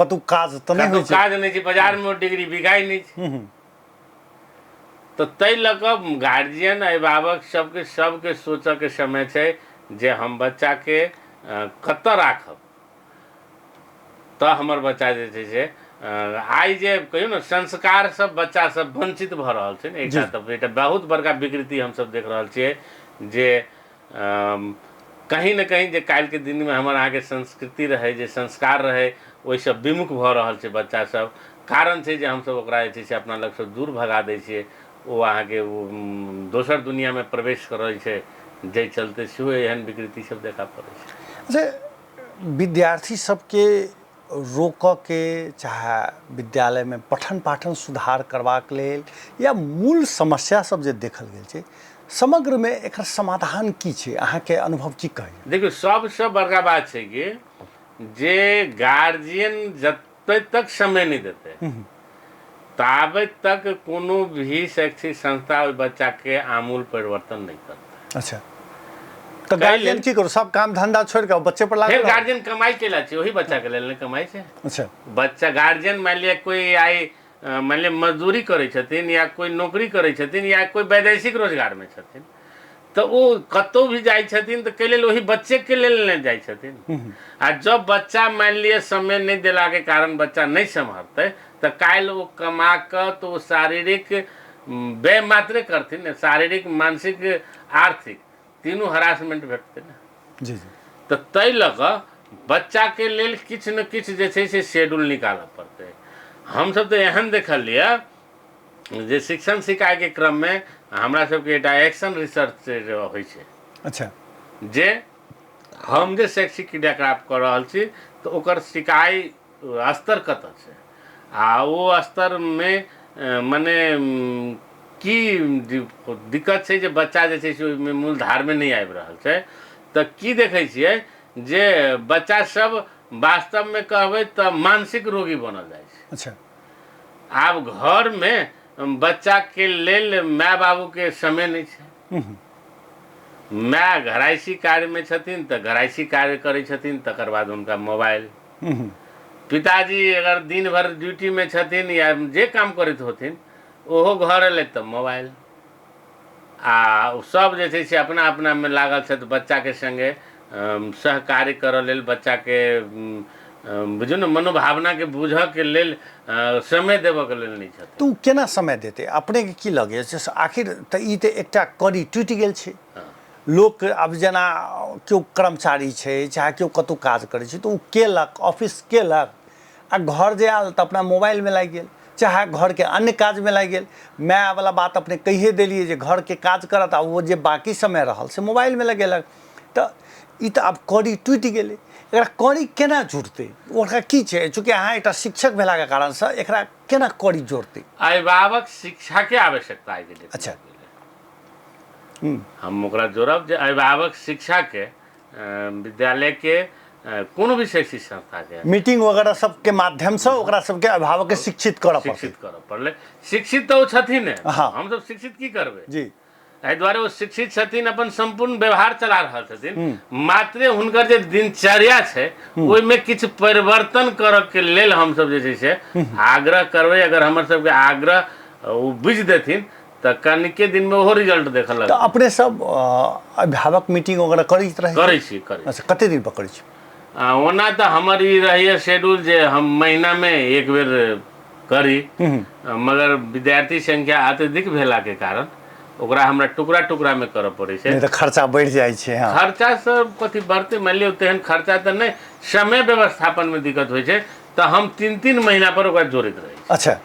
Speaker 2: कतहु काज तऽ नहि होइ
Speaker 1: छै, काज नहि छै, बाजारमे ओ डिग्री बिकाइ नहि छै। तऽ ताहि लऽ कऽ गार्जियन अभिभावक सबके सबके सोचऽके समय छै जे हम बच्चाके कतऽ राखब तऽ हमर बच्चा जे छै से आइ जे कहियौ ने संस्कार सब बच्चा सब वंचित भऽ रहल छै ने। एकटा तऽ एकटा बहुत बड़का विकृति हमसब देख रहल छियै जे कहीं ने कहीं जे काल्हिके दिनमे हमर अहाँके संस्कृति रहै, जे संस्कार रहै, ओहिसँ विमुख भऽ रहल छै बच्चा सब। कारण छै जे हमसब ओकरा जे छै से अपना लगसँ दूर भगा दै छियै, ओ अहाँके ओ दोसर दुनिआँमे प्रवेश करै छै, जाहि चलते सेहो एहन विकृति सब देखा पड़ै छै।
Speaker 2: अच्छा, विद्यार्थी सबके रोकऽ के चाहे विद्यालयमे पठन पाठन सुधार करबाक लेल या मूल समस्या सब जे देखल गेल छै, समग्रमे एकर समाधान की छै, अहाँके अनुभव की कहैए?
Speaker 1: देखियौ, सबसँ बड़का बात छै कि जे गार्जियन जते तक समय नहि देतै ताबे तक कोनो भी शैक्षिक संस्था ओहि बच्चाके आमूल परिवर्तन नहि करतै।
Speaker 2: अच्छा, तऽ गार्जियन की करू, सब काम धंधा छोड़ि कऽ बच्चे पर लागल?
Speaker 1: फेर गार्जियन कमाइ केला छै, ओही बच्चाके लेल नहि कमाइ छै।
Speaker 2: अच्छा,
Speaker 1: बच्चा गार्जियन मानि लिअ कोइ आइ मानि लिअ मजदूरी करै छथिन या कोइ नौकरी करै छथिन या कोइ वैदेशिक रोजगारमे छथिन, तऽ ओ कतहु भी जाइ छथिन तऽ कै लेल ओही बच्चेके लेल नहि जाइ छथिन। आ जब बच्चा मानि लिअ समय नहि देलाके कारण बच्चा नहि सम्हरतै तऽ काल्हि ओ कमा कऽ तऽ ओ शारीरिक व्यय मात्रे करथिन ने, शारीरिक मानसिक आर्थिक तीनू हरासमेंट भेटतै ने।
Speaker 2: जी जी।
Speaker 1: तऽ ताहि लऽ कऽ बच्चाके लेल किछु ने किछु जे छै से शेड्यूल निकालऽ पड़तै। हमसब तऽ एहन देखलियै जे शिक्षण सिखाइके क्रममे हमरा सबके एकटा एक्शन रिसर्च होइ छै।
Speaker 2: अच्छा।
Speaker 1: जे हम जे शैक्षिक क्रियाकलाप कऽ रहल छी तऽ ओकर सिकाइ स्तर कतऽ छै आ ओ स्तरमे मने की दिक्कत छै जे बच्चा जे छै से ओहिमे मूल धारमे नहि आबि रहल छै। तऽ की देखै छियै जे बच्चा सब वास्तवमे कहबै तऽ मानसिक रोगी बनल जाइ छै।
Speaker 2: अच्छा।
Speaker 1: आब घरमे बच्चाके लेल माय बाबूके समय नहि छै। माय घरायसी कार्यमे छथिन तऽ घरायसी कार्य करै छथिन, तकर बाद हुनका मोबाइल। पिताजी अगर दिन भरि ड्यूटीमे छथिन या जे काम करैत होथिन, ओहो घर एलथि तऽ मोबाइल। आ सब जे छै से अपना अपनामे लागल छथि, बच्चाके सङ्गे सहकार्य करऽ लेल, बच्चाके बुझियौ ने मनोभावनाके बुझऽके लेल समय देबऽके लेल नहि छथिन।
Speaker 2: तऽ ओ केना समय देतै? अपनेके की लगैए से आखिर तऽ ई तऽ एकटा कड़ी टूटि गेल छै। लोक आब जेना केओ कर्मचारी छै चाहे केओ कतहु काज करै छै तऽ ओ केलक, ऑफिस केलक आ घर जे आयल तऽ अपना मोबाइलमे लागि गेल, चाहे घरके अन्य काजमे लागि गेल। मायवला बात अपने कहिए देलियै जे घरके काज करत आ ओ जे बाँकी समय रहल से मोबाइलमे लगेलक। तऽ ई तऽ आब कड़ी टूटि गेलै, एकरा कड़ी केना जुड़तै? ओकरा की छै, चूँकि अहाँ एकटा शिक्षक भेलाके कारणसँ एकरा केना कड़ी जोड़तै?
Speaker 1: अभिभावक शिक्षाके आवश्यकता आइ गेलै। हम ओकरा जोड़ब जे अभिभावक शिक्षाके विद्यालयके कोनो भी शैक्षिक संस्थाके
Speaker 2: मीटिंग वगैरह सबके माध्यमसँ ओकरा सबके अभिभावकके शिक्षित करऽ पड़तै।
Speaker 1: शिक्षित करऽ पड़लै। शिक्षित तऽ ओ छथिन ने, हमसब शिक्षित की करबै?
Speaker 2: जी।
Speaker 1: एहि दुआरे ओ शिक्षित छथिन, अपन सम्पूर्ण व्यवहार चला रहल छथिन, मात्रे हुनकर जे दिनचर्या छै ओहिमे किछु परिवर्तन करऽके लेल हमसब जे छै से आग्रह करबै। अगर हमर सबके आग्रह ओ बुझि देथिन तऽ कनिके दिनमे ओहो रिजल्ट देखऽ
Speaker 2: लगतै। तऽ अपने सब अभिभावक मीटिंग वगैरह करैत रहै?
Speaker 1: करै छी, करै।
Speaker 2: अच्छा, कते दिन पर करै छी?
Speaker 1: ओना तऽ हमर ई रहैए शेड्यूल जे हम महीनामे एक बेर करी, मगर विद्यार्थी संख्या अत्यधिक भेलाके कारण ओकरा हमरा टुकड़ा टुकड़ामे करऽ पड़ै छै।
Speaker 2: नहि तऽ खर्चा बढ़ि जाइ छै।
Speaker 1: हँ, खर्चा सब कथी बढ़तै? मानि लियौ तेहन खर्चा तऽ नहि, समय व्यवस्थापनमे दिक्कत होइ छै, तऽ हम 3-3 महीना पर ओकरा जोड़ैत रहै छी।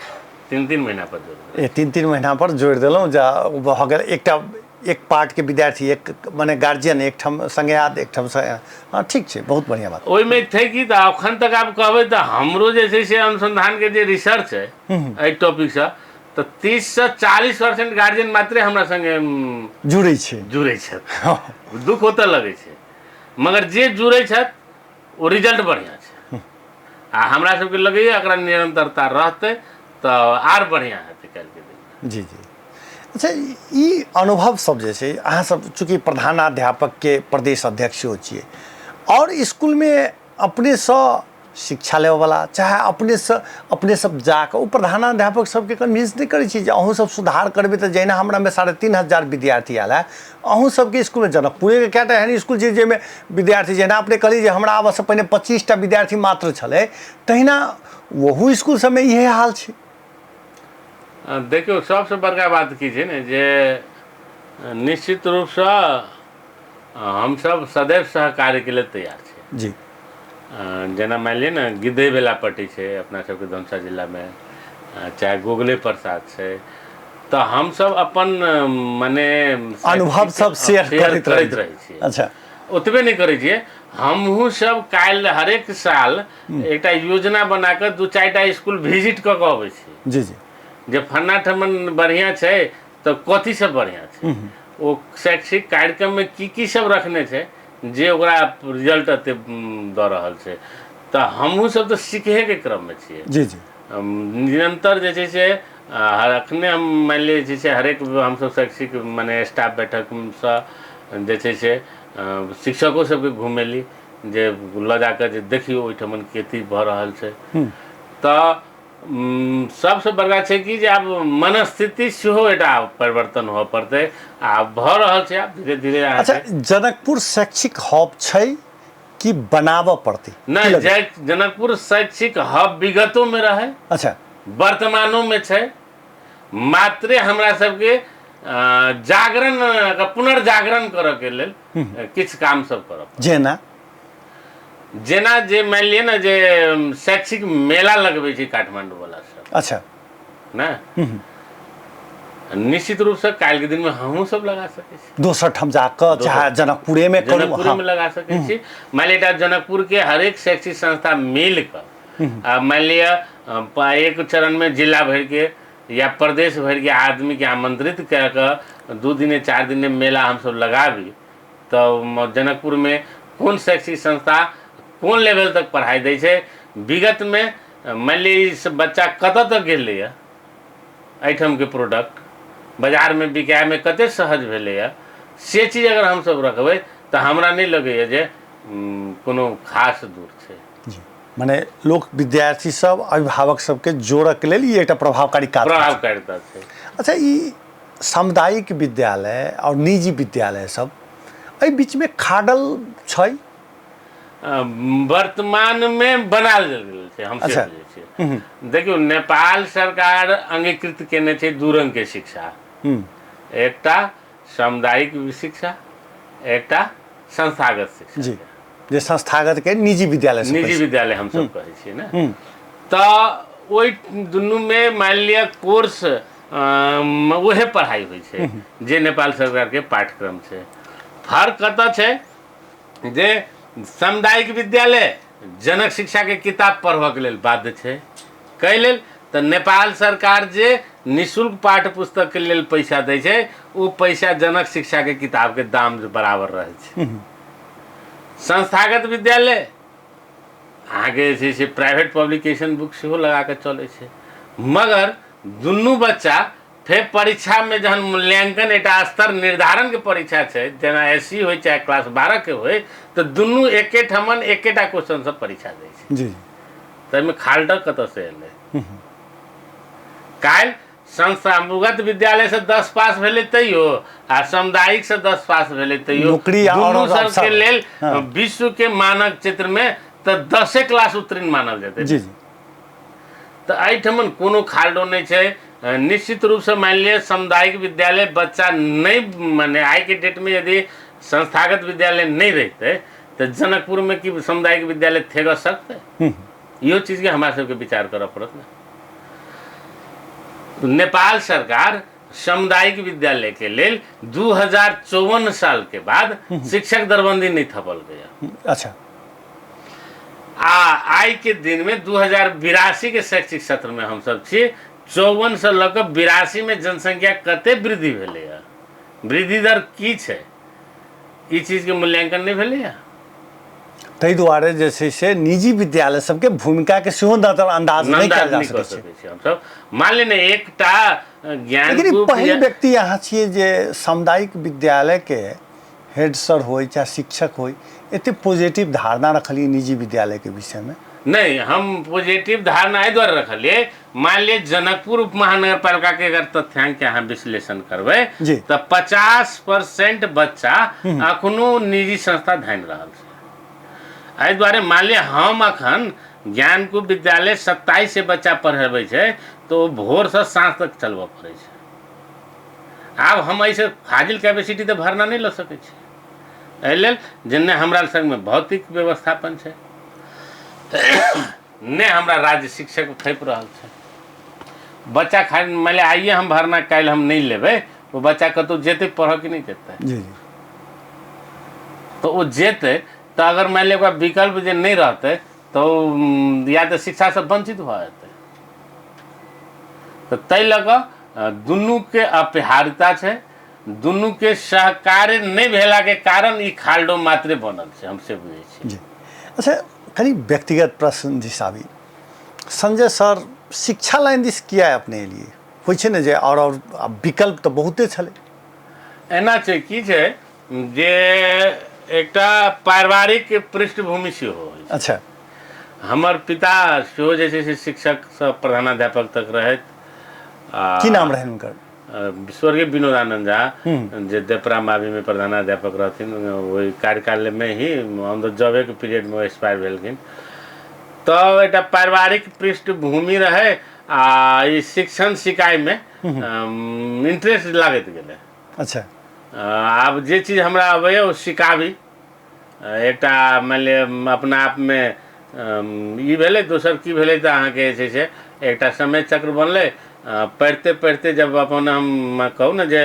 Speaker 1: 3-3 महीना पर जोड़ैत।
Speaker 2: ए 3-3 महीना पर जोड़ि देलहुँ, जा भऽ गेल एकटा एक पार्टके विद्यार्थी एक मने गार्जियन एकठाम सङ्गे आयत, एकठाम से। हँ, ठीक छै, बहुत बढ़िआँ बात।
Speaker 1: ओहिमे छै कि तऽ अखन तक आब कहबै तऽ हमरो जे छै से अनुसंधानके जे रिसर्च है एहि टॉपिकसँ, तऽ 30 से 40% गार्जियन मात्रे हमरा सङ्गे
Speaker 2: जुड़ै छै,
Speaker 1: जुड़ै छथि। दुख ओतऽ लगै छै, मगर जे जुड़ै छथि ओ रिजल्ट बढ़िआँ छै आ हमरा सबके लगैए एकरा निरन्तरता रहतै तऽ आर बढ़िआँ हेतै काल्हिके
Speaker 2: दिनमे। जी जी। अच्छा, ई अनुभव सब जे छै, अहाँ सब चूँकि प्रधानाध्यापकके प्रदेश अध्यक्ष सेहो छियै, आओर इसकुलमे अपनेसँ शिक्षा लेबऽवला चाहे अपनेसँ अपने सब जाकऽ ओ प्रधानाध्यापक सबके कन्विंस नहि करै छी जे अहूँ सब सुधार करबै तऽ जहिना हमरामे 3500 विद्यार्थी आयल है, अहूँ सबके इसकुलमे, जनकपुरेके कएटा एहन इसकुल छै जाहिमे विद्यार्थी, जहिना अपने कहलियै जे हमरा आबऽसँ पहिने 25टा विद्यार्थी मात्र छलै, तहिना ओहू इसकुल सबमे इएह हाल छै?
Speaker 1: देखियौ, सबसँ बड़का बात की छै ने जे निश्चित रूपसँ हमसब सदैव सहकार्यके लेल तैयार छी। जेना मानि लिअ ने गिद्धे बेलापट्टी छै अपना सबके धनुषा जिलामे, चाहे गोगले प्रसाद छै, तऽ हमसब अपन मने
Speaker 2: अनुभव सब शेयर
Speaker 1: करैत रहै छियै। ओतबे नहि करै छियै, हमहूँ सब काल्हि हरेक साल एकटा योजना बना कऽ 2-4टा इसकुल विजिट कऽ कऽ अबै छी।
Speaker 2: जी जी।
Speaker 1: जे फन्ना ठमन बढ़िआँ छै तऽ कथी सब बढ़िआँ छै, ओ शैक्षिक कार्यक्रममे की की सब रखने छै जे ओकरा रिजल्ट एते दऽ रहल छै। तऽ हमहूँ सब तऽ सीखहेके क्रममे छियै।
Speaker 2: जी जी।
Speaker 1: निरन्तर जे छै से अखने हम मानि लिअ जे छै से हरेक हमसब शैक्षिक मने स्टाफ बैठकसँ जे छै से शिक्षको सबके घुमेली जे लऽ जाकऽ जे देखियौ ओहिठमन खेती भऽ रहल छै। तऽ सबसँ बड़का छै कि जे आब मनस्थिति सेहो एकटा परिवर्तन हुअ पड़तै आ भऽ रहल छै आब धीरे धीरे।
Speaker 2: अच्छा, जनकपुर शैक्षिक हब छै कि बनाबऽ पड़तै?
Speaker 1: नहि, जनकपुर शैक्षिक हब विगतोमे रहै, वर्तमानोमे छै, मात्रे हमरा सबके जागरण पुनर्जागरण करऽके लेल किछु काम सब करऽ।
Speaker 2: जेना
Speaker 1: जेना जे मानि लिअ ने जे शैक्षिक मेला लगबै छै काठमांडू वाला सब। ने निश्चित रूपसँ काल्हिके दिनमे हमहूँ सब लगा सकै छी
Speaker 2: दोसर ठाम जाकऽ, चाहे जनकपुरेमे करू।
Speaker 1: जनकपुरेमे लगा सकै छी। मानि लिअ एकटा जनकपुरके हरेक शैक्षिक संस्था मिल कऽ आ मानि लिअ एक चरणमे जिला भरिके या प्रदेश भरिके आदमीके आमंत्रित कए कऽ 2 दिने 4 दिने मेला हमसब लगाबी तऽ जनकपुरमे कोन शैक्षिक संस्था कोन लेवल तक पढ़ाइ दै छै, विगतमे मानि लिअ ई सब बच्चा कतऽ तक गेलैए, एहिठामके प्रोडक्ट बाजारमे बिकायमे कते सहज भेलैए, से चीज अगर हमसब रखबै तऽ हमरा नहि लगैए जे कोनो खास दूर छै।
Speaker 2: जी, मने लोक विद्यार्थी सब अभिभावक सबके जोड़ऽके लेल ई एकटा प्रभावकारी काज
Speaker 1: प्रभावकारिता छै।
Speaker 2: अच्छा, ई सामुदायिक विद्यालय आओर निजी विद्यालय सब एहि बीचमे खाडल छै?
Speaker 1: वर्तमानमे बनायल गेल छै, हम से बुझै छियै। देखियौ, नेपाल सरकार अंगीकृत केने छै दू रंगके शिक्षा, एकटा सामुदायिक शिक्षा, एकटा संस्थागत शिक्षा।
Speaker 2: जी, जे संस्थागत के निजी विद्यालय,
Speaker 1: निजी विद्यालय हमसब कहै छियै ने। तऽ ओहि दुनूमे मानि लिअ कोर्स उहे पढ़ाइ होइ छै जे नेपाल सरकारके पाठ्यक्रम छै। फर्क कतऽ छै जे सामुदायिक विद्यालय जनक शिक्षाके किताब पढ़बऽके लेल बाध्य छै, कै लेल तऽ नेपाल सरकार जे निःशुल्क पाठ्य पुस्तकके लेल पैसा दै छै ओ पैसा जनक शिक्षाके किताबके दाम बराबर रहै छै। संस्थागत विद्यालय अहाँके जे छै से प्राइवेट पब्लिकेशन बुक सेहो लगा कऽ चलै छै, मगर दुनू बच्चा फेर परीक्षामे जहन मूल्यांकन एकटा स्तर निर्धारणके परीक्षा छै, जेना एस सी होइ चाहे क्लास 12 के होइ, तऽ दुनू एके ठमन एकेटा क्वेश्चन सब परीक्षा दै छै।
Speaker 2: जी।
Speaker 1: ताहिमे खाल्डर कतऽसँ एलै? काल्हि संस्थागत विद्यालय से 10 पास भेलै तैयो आ सामुदायिक से 10 पास भेलै तैयो
Speaker 2: नौकरी आ
Speaker 1: दुनू
Speaker 2: और
Speaker 1: सबके
Speaker 2: अवसर।
Speaker 1: लेल विश्व के मानक चित्र में तऽ 10 क्लास उत्तीर्ण मानल जेतै।
Speaker 2: जी जी।
Speaker 1: तऽ एहिठमन कोनो खाल्डो नहि छै। निश्चित रूपसँ मानि लिअ सामुदायिक विद्यालय बच्चा नहि, माने आइके डेटमे यदि संस्थागत विद्यालय नहि रहितै तऽ जनकपुरमे की सामुदायिक विद्यालय थेगऽ सकतै? इहो चीजके हमरा सबके विचार करऽ पड़त ने। नेपाल सरकार सामुदायिक विद्यालय के लेल 2054 साल के बाद शिक्षक दरबंदी नहीं थपल गया।
Speaker 2: अच्छा।
Speaker 1: आ आइ के दिन में 2082 के शैक्षिक सत्र में हम सब छी, 54 से लऽ कऽ 82 में जनसंख्या कते वृद्धि भेलैया, वृद्धि दर की छै, ई चीज के मूल्यांकन नहीं भेलैया।
Speaker 2: ताहि दुआरे जे छै से निजी विद्यालय सबके भूमिका के सेहो नजरअंदाज नहि कयल जा
Speaker 1: सकै
Speaker 2: छै।
Speaker 1: हमसब मान ले ने एकटा ज्ञान,
Speaker 2: लेकिन पहिल व्यक्ति अहाँ छियै जे सामुदायिक विद्यालय के हेड सर होइ चाहे शिक्षक होइ एते पॉजिटिव धारणा रखलियै निजी विद्यालय के विषय में।
Speaker 1: नहीं, हम पॉजिटिव धारणा एहि दुआरे रखलियै, मान लिअ जनकपुर उप महानगर पालिका के अगर तथ्यांक के अहाँ विश्लेषण करबै तऽ 50% बच्चा अखनो निजी संस्था धानि रहल छै। एहि दुआरे मान लिअ हम अखन ज्ञानकुप विद्यालय 27 से बच्चा पढ़ेबै छै तऽ ओ भोरसँ साँझ तक चलबऽ पड़ै छै। आब हम एहिसँ फाजिल कैपेसिटी तऽ भरना नहि लऽ सकै छी, एहि लेल जे नहि हमरा संगमे भौतिक व्यवस्थापन छै, नहि हमरा राज्य शिक्षक थपि रहल छै। बच्चा खाली मानि लिअ आइए हम भरना काल्हि हम नहि लेबै, ओ बच्चा कतहु जेतै पढ़ऽ कि नहि जेतै?
Speaker 2: जी।
Speaker 1: तऽ ओ जेतै तऽ अगर मानि लिअ ओकरा विकल्प जे नहि रहतै तऽ ओ या तऽ शिक्षासँ वञ्चित भऽ जेतै। तऽ ताहि लऽ कऽ दुनूके अपरिहार्यता छै, दुनूके सहकार्य नहि भेलाके कारण ई खाल्डो मात्रे बनल छै, हम से बुझै छी।
Speaker 2: जी। अच्छा, कनि व्यक्तिगत प्रश्न दिस आबी। संजय सर, शिक्षा लाइन दिस किया अपने एलियै? होइ छै ने जे आओर आओर विकल्प तऽ बहुते छलै।
Speaker 1: एना छै की छै जे एकटा पारिवारिक पृष्ठभूमि सेहो होइ छै।
Speaker 2: अच्छा।
Speaker 1: हमर पिता सेहो जे छै से शिक्षकसँ प्रधानाध्यापक तक रहथि।
Speaker 2: की नाम रहनि हुनकर?
Speaker 1: स्वर्गीय विनोदानंद झा, जे देपरा मावीमे प्रधानाध्यापक रहथिन, ओहि कार्यकालमे ही ऑन the जॉबेके पीरियडमे एक्सपायर भेलखिन। तऽ एकटा पारिवारिक पृष्ठभूमि रहै आ ई शिक्षण सिकाइमे इंटरेस्ट लागैत गेलै।
Speaker 2: अच्छा।
Speaker 1: आब जे चीज हमरा अबैए ओ सिखाबी, एकटा मानि लिअ अपना आपमे ई भेलै। दोसर की भेलै तऽ अहाँके जे छै से एकटा समय चक्र बनलै। पढ़िते पढ़िते जब अपन हम कहू ने जे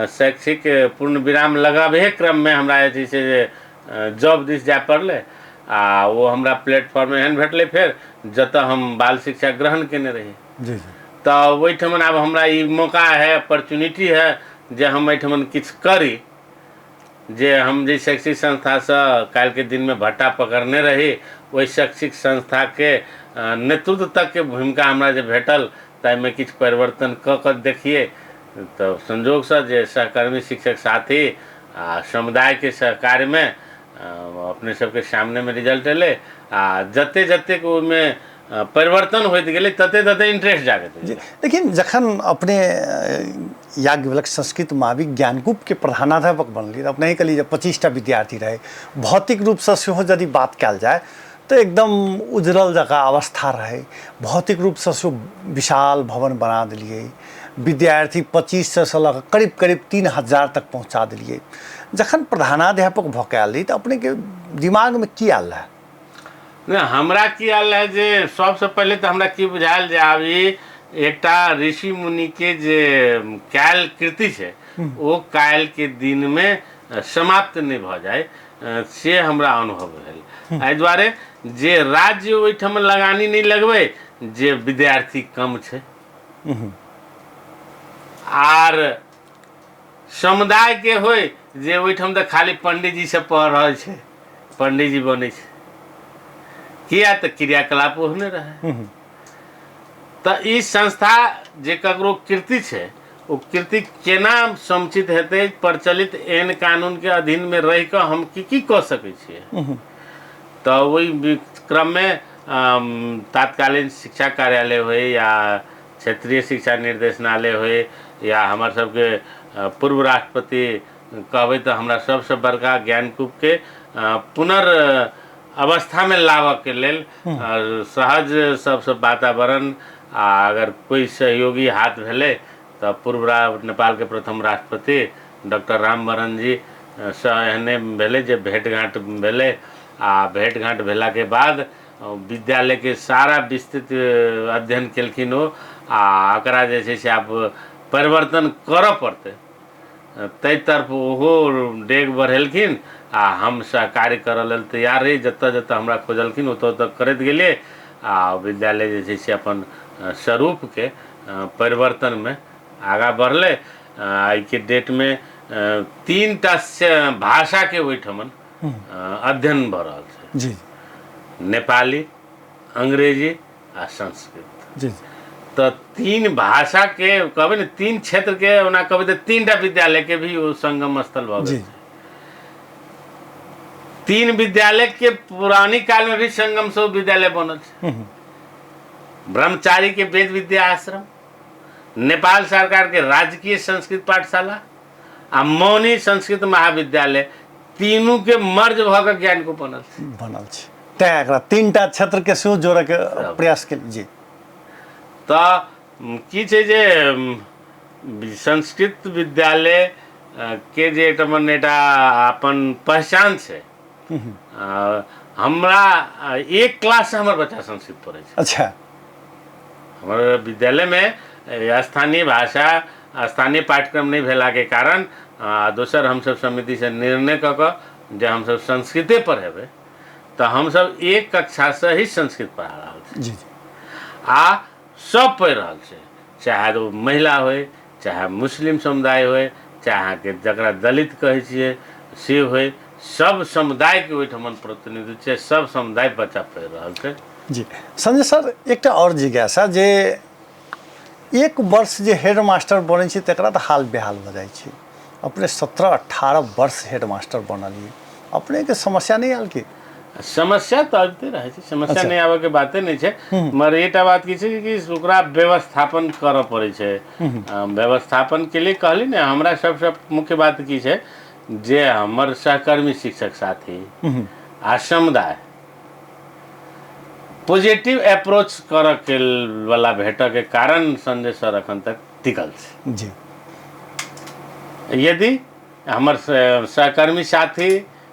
Speaker 1: शैक्षिक पूर्ण विराम लगाबहे क्रममे हमरा जे छै से जे जॉब दिस जाय पड़लै आ ओ हमरा प्लेटफॉर्म एहन भेटलै फेर जतऽ हम बाल शिक्षा ग्रहण केने रही।
Speaker 2: जी जी।
Speaker 1: तऽ ओहिठमन आब हमरा ई मौका है, अपॉर्चुनिटी है जे हम एहिठमन किछु करी, जे हम जाहि शैक्षिक संस्थासँ काल्हिके दिनमे भट्टा पकड़ने रही ओहि शैक्षिक संस्थाके नेतृत्व तकके भूमिका हमरा जे भेटल ताहिमे किछु परिवर्तन कऽ कऽ देखियै। तऽ संजोगसँ जे सहकर्मी शिक्षक साथी आ समुदायके सहकार्यमे अपने सबके सामनेमे रिजल्ट एलै आ जते जतेक ओहिमे परिवर्तन होइत गेलै तते तते इंटरेस्ट जागैत
Speaker 2: जी। लेकिन जखन अपने याज्ञवल्क्य संस्कृत महाविद्यालय ज्ञानकूप के प्रधानाध्यापक बनलियै, अपने ही कहलियै जे 25टा विद्यार्थी रहै, भौतिक रूपसँ सेहो यदि बात कयल जाय तऽ एकदम उजड़ल जकाँ अवस्था रहै, भौतिक रूपसँ सेहो विशाल भवन बना देलियै, विद्यार्थी 2500 लऽ कऽ करीब करीब 3000 तक पहुँचा देलियै। जखन प्रधानाध्यापक भऽ कऽ आयल रही तऽ अपनेके दिमागमे की आयल रहए?
Speaker 1: नहि, हमरा की आयल रहए जे सबसँ पहिले तऽ हमरा की बुझायल जे आब ई एकटा ऋषि मुनिके जे कयल कृति छै ओ काल्हिके दिनमे समाप्त नहि भऽ जाय, से हमरा अनुभव भेल। एहि दुआरे जे राज्य ओहिठाम लगानी नहि लगबै जे विद्यार्थी कम छै, आर समुदायके होइ जे ओहिठाम तऽ खाली पंडीजी सब पढ़ रहल छै, पंडीजी बनै छै, किया तऽ क्रियाकलाप ओहने रहै। तऽ ई संस्था जे ककरो कृति छै ओ कृति केना समुचित हेतै, प्रचलित एहन कानूनके अधीनमे रहि कऽ हम की की कऽ सकै छियै। तऽ ओहि क्रममे तात्कालीन शिक्षा कार्यालय होइ या क्षेत्रीय शिक्षा निर्देशनालय होइ या हमर सबके पूर्व राष्ट्रपति कहबै तऽ हमरा सबसँ बड़का ज्ञानकूपके पुनर् अवस्थामे लाबऽके लेल सहज सबसँ वातावरण आ अगर कोइ सहयोगी हाथ भेलै तऽ पूर्व नेपालके प्रथम राष्ट्रपति डॉक्टर रामवरण जी सँ एहने भेलै जे भेँट घाँट भेलै आ भेँट घाँट भेलाके बाद विद्यालयके सारा विस्तृत अध्ययन केलखिन ओ आ एकरा जे छै से आब परिवर्तन करऽ पड़तै ताहि तरफ ओहो डेग बढ़ेलखिन आ हम सहकार्य करऽ लेल तैयार रही। जतऽ जतऽ हमरा खोजलखिन ओतऽ ओतऽ करैत गेलियै आ विद्यालय जे छै से अपन स्वरूपके परिवर्तनमे आगाँ बढ़लै। आइके डेटमे 3टा भाषाके ओहिठमन अध्ययन भऽ रहल छै
Speaker 2: जी।
Speaker 1: नेपाली, अंग्रेजी आ संस्कृत
Speaker 2: जी।
Speaker 1: तऽ 3 भाषाके कहबै ने, 3 क्षेत्रके ओना कहबै तऽ 3टा विद्यालयके भी ओ संगम स्थल भऽ गेल। 3 विद्यालयके पुरानी कालमे भी संगम से विद्यालय बनल छै। ब्रह्मचारी के वेद विद्या आश्रम, नेपाल सरकार के राजकीय संस्कृत पाठशाला आ मौनी संस्कृत महाविद्यालय, तीनू के मर्ज भऽ कऽ ज्ञानकूप बनल छै।
Speaker 2: बनल छै, तैं एकरा 3टा क्षेत्र के सेहो जोड़ऽ के प्रयास केल जी।
Speaker 1: तऽ की छै जे संस्कृत विद्यालय के जे एकटा मने एकटा अपन पहचान छै। हमरा एक क्लास से हमर बच्चा संस्कृत पढ़ै छै।
Speaker 2: अच्छा।
Speaker 1: हमर विद्यालयमे स्थानीय भाषा स्थानीय पाठ्यक्रम नहि भेलाके कारण दोसर हमसब समितिसँ निर्णय कऽ कऽ जे हमसब संस्कृते पढ़ेबै तऽ हमसब एक कक्षासँ ही संस्कृत पढ़ा रहल छी
Speaker 2: जी।
Speaker 1: आ सब पढ़ि रहल छै, चाहे ओ महिला होइ, चाहे मुस्लिम समुदाय होइ, चाहे अहाँके जकरा दलित कहै छियै से होइ, सब समुदायके ओहिठमन प्रतिनिधित्व छै, सब समुदाय बच्चा पढ़ि रहल छै
Speaker 2: जी। संजय सर, एकटा आओर जिज्ञासा जे एक वर्ष जे हेड मास्टर बनै छै तकरा तऽ हाल बेहाल भऽ जाइ छै, अपने 17-18 वर्ष हेड मास्टर बनलियै, अपनेके समस्या नहि आयल की?
Speaker 1: समस्या तऽ अबिते रहै छै, समस्या नहि आबऽके बाते नहि छै, मगर एकटा बात की छै कि ओकरा व्यवस्थापन करऽ पड़ै छै। व्यवस्थापनके लिए कहली ने, हमरा सबसँ मुख्य बात की छै जे हमर सहकर्मी शिक्षक साथी आ समुदाय पॉजिटिव अप्रोच करऽ के वाला भेटऽ के कारण संजय सर अखन तक टिकल छै
Speaker 2: जी।
Speaker 1: यदि हमर सहकर्मी साथी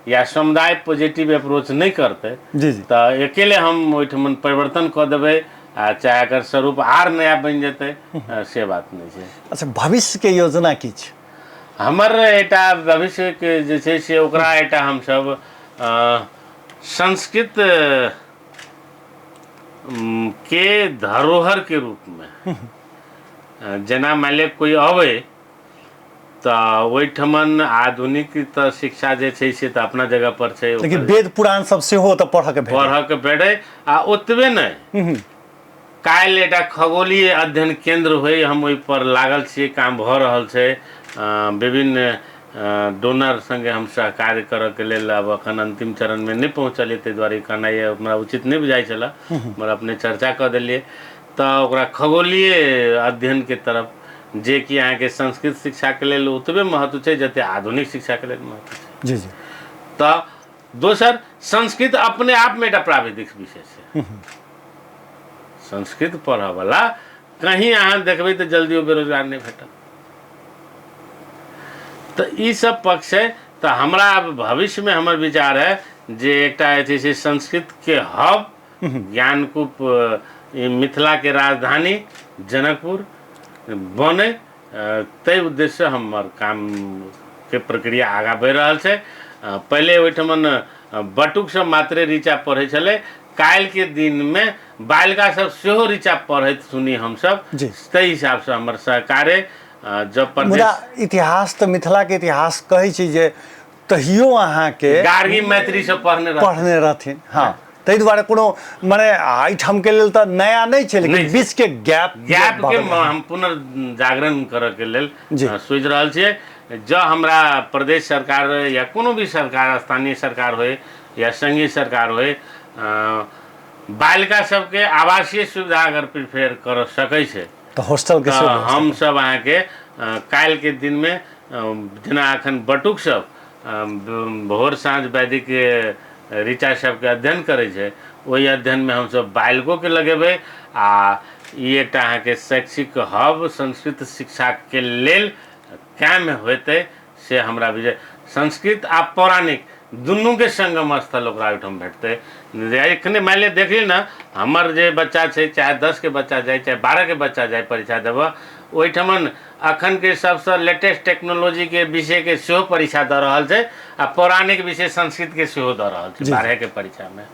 Speaker 1: या समुदाय पॉजिटिव अप्रोच नहि करतै
Speaker 2: जी जी
Speaker 1: तऽ अकेले हम ओहिठमन परिवर्तन कऽ देबै आ चाहे एकर स्वरूप आर नया बनि जेतै, से बात नहि छै।
Speaker 2: अच्छा, भविष्यके योजना की छै?
Speaker 1: हमर एकटा भविष्यके जे छै से ओकरा एकटा हमसब संस्कृत के धरोहरके रूपमे जेना मानि लिअ कोइ अबै तऽ ओहिठमन आधुनिक तऽ शिक्षा जे छै से तऽ अपना जगह पर छै,
Speaker 2: लेकिन वेद पुराण सब सेहो ओतऽ पढ़ऽके भेटै।
Speaker 1: पढ़ऽके भेटै आ ओतबे नहि, काल्हि एकटा खगोलीय अध्ययन केंद्र होइ, हम ओहिपर लागल छियै, काम भऽ रहल छै। विभिन्न डोनर सङ्गे हम सहकार्य करऽके लेल आब एखन अन्तिम चरणमे नहि पहुँचलियै, ताहि दुआरे ई कहनाइ हमरा उचित नहि बुझाइ छलै, मगर अपने चर्चा कऽ देलियै। तऽ ओकरा खगोलीय अध्ययनके तरफ, जेकि अहाँके संस्कृत शिक्षाके लेल ओतबे महत्व छै जते आधुनिक शिक्षाके लेल महत्व छै।
Speaker 2: जी जी।
Speaker 1: तऽ दोसर, संस्कृत अपने आपमे एकटा प्राविधिक विषय छै। संस्कृत पढ़ऽवला कहीं अहाँ देखबै तऽ जल्दी ओ बेरोजगार नहि भेटत। तऽ ई सब पक्ष है। तऽ हमरा आब भविष्यमे हमर विचार है जे एकटा जे छै से संस्कृतके हब ज्ञानकूप ई मिथिलाके राजधानी जनकपुर बनै, ताहि उद्देश्यसँ हमर कामके प्रक्रिया आगाँ बढ़ि रहल छै। पहिले ओहिठमन बटुक सब मात्रे ऋचा पढ़ै छलै, काल्हिके दिनमे बालिका सब सेहो ऋचा पढ़ैत सुनी हमसब, ताहि हिसाबसँ हमर सहकार्य जब प्रदेश।
Speaker 2: मुदा इतिहास तऽ मिथिलाके इतिहास कहै छै जे तहियो अहाँके
Speaker 1: गार्गी मैत्री सब पढ़ने रहथिन।
Speaker 2: पढ़ने रहथिन, हँ, ताहि दुआरे कोनो मने एहिठामके लेल तऽ नया नहि छै, लेकिन बीचके गैप
Speaker 1: गैप के हम पुनर्जागरण करऽके लेल सोचि रहल छियै। जँ हमरा प्रदेश सरकार या कोनो भी सरकार, स्थानीय सरकार होय या संघीय सरकार होय, बालिका सबके आवासीय सुविधा अगर प्रिफेयर कर सकै छै
Speaker 2: तऽ हॉस्टल के
Speaker 1: तऽ हमसब अहाँके काल्हिके दिनमे जेना एखन बटुक सब भोर साँझ वैदिक ऋचा सबके अध्ययन करै छै, ओहि अध्ययनमे हमसब बालिकोके लगेबै आ ई एकटा अहाँके शैक्षिक हब संस्कृत शिक्षाके लेल कायम होतै से हमरा विजय। संस्कृत आ पौराणिक दुनूके संगम स्थल ओकरा ओहिठाम भेटतै। एखने मानि लिअ देखली ने, हमर जे बच्चा छै, चाहे 10के बच्चा जाय चाहे 12के बच्चा जाय परीक्षा देबऽ, ओहिठमन अखनके सबसँ लेटेस्ट टेक्नोलॉजीके विषयके सेहो परीक्षा दऽ रहल छै आ पौराणिक विषय संस्कृतके सेहो दऽ रहल छै 12के परीक्षामे।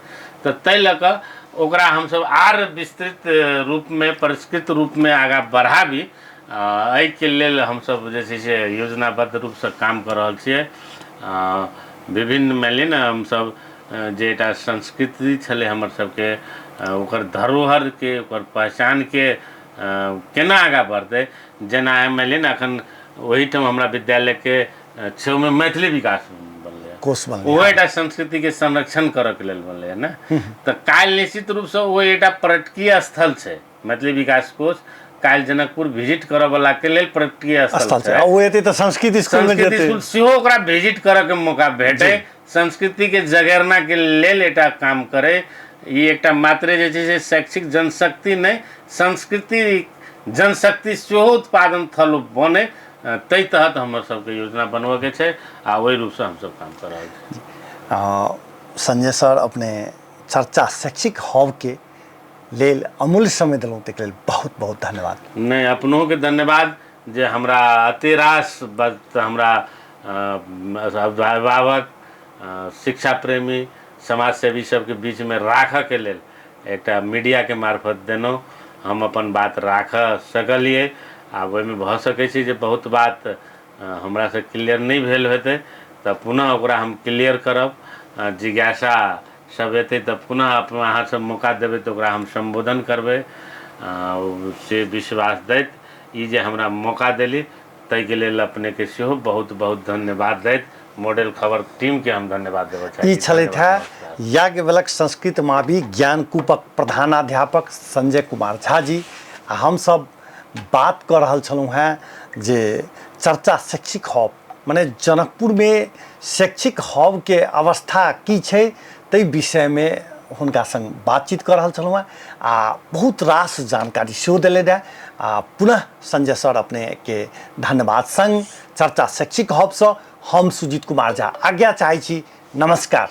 Speaker 1: तऽ ताहि लऽ कऽ ओकरा हमसब आर विस्तृत रूपमे परिष्कृत रूपमे आगाँ बढ़ाबी, एहिके लेल हमसब जे छै से योजनाबद्ध रूपसँ काम कऽ रहल छियै। विभिन्न मानि लिअ ने हमसब जे एकटा संस्कृति छलै हमर सबके, ओकर धरोहरके ओकर पहचानके केना आगाँ बढ़तै, जेना मानि लिअ ने अखन ओहिठाम हमरा विद्यालयके छै ओहिमे मैथिली विकास बनलै,
Speaker 2: कोष बनलै,
Speaker 1: ओहो एकटा संस्कृतिके संरक्षण करऽके लेल बनलै ने। तऽ काल्हि निश्चित रूपसँ ओ एकटा पर्यटकीय स्थल छै मैथिली विकास कोष, काल्हि जनकपुर विजिट करऽ वाला के लेल पर्यटकीय स्थल छै।
Speaker 2: ओ एतै तऽ संस्कृत स्कूल में
Speaker 1: संस्कृत स्कूल सेहो ओकरा विजिट करऽ के मौका भेटै, संस्कृति के जगेरना के लेल एकटा काम करे। ई एकटा मात्रे जे छै से शैक्षिक जनशक्ति नहि, संस्कृति जनशक्ति सेहो उत्पादन थल बने, ताहि तहत हमर सबके योजना बनबऽ के छै आ ओहि रूपसँ हमसब काम कऽ रहल छी।
Speaker 2: संजय सर, अपने चर्चा शैक्षिक हब के लेल अमूल्य समय देलहुँ, ताहिके लेल बहुत बहुत धन्यवाद।
Speaker 1: नहि, अपनोके धन्यवाद जे हमरा अते रास बात हमरा अभिभावक, शिक्षा प्रेमी, समाजसेवी सबके बीचमे राखऽके लेल एकटा मीडियाके मार्फत देलहुँ। हम अपन बात राखऽ सकलियै। आब ओहिमे भऽ सकै छै जे बहुत बात हमरासँ क्लियर नहि भेल हेतै तऽ पुनः ओकरा हम क्लियर करब। जिज्ञासा सब एतै तऽ पुनः अहाँ सब मौका देबै तऽ ओकरा हम सम्बोधन करबै, से विश्वास दैत ई जे हमरा मौका देली ताहिके लेल अपनेके सेहो बहुत बहुत धन्यवाद दैत मॉडल खबर टीमके हम धन्यवाद देबऽ चाहै
Speaker 2: ई छलथि है याज्ञवल्क्य संस्कृत मावी ज्ञानकूपक प्रधानाध्यापक संजय कुमार झा जी। आ हमसब बात कऽ रहल छलहुँ हेँ जे चर्चा शैक्षिक हब मने जनकपुरमे शैक्षिक हबके अवस्था की छै ताहि विषयमे हुनका संग बातचीत कऽ रहल छलहुँ हेँ आ बहुत रास जानकारी सेहो देलनि हेँ। आ पुनः संजय सर अपनेके धन्यवाद संग चर्चा शैक्षिक हबसँ हम सुजीत कुमार झा आज्ञा चाहै छी। नमस्कार।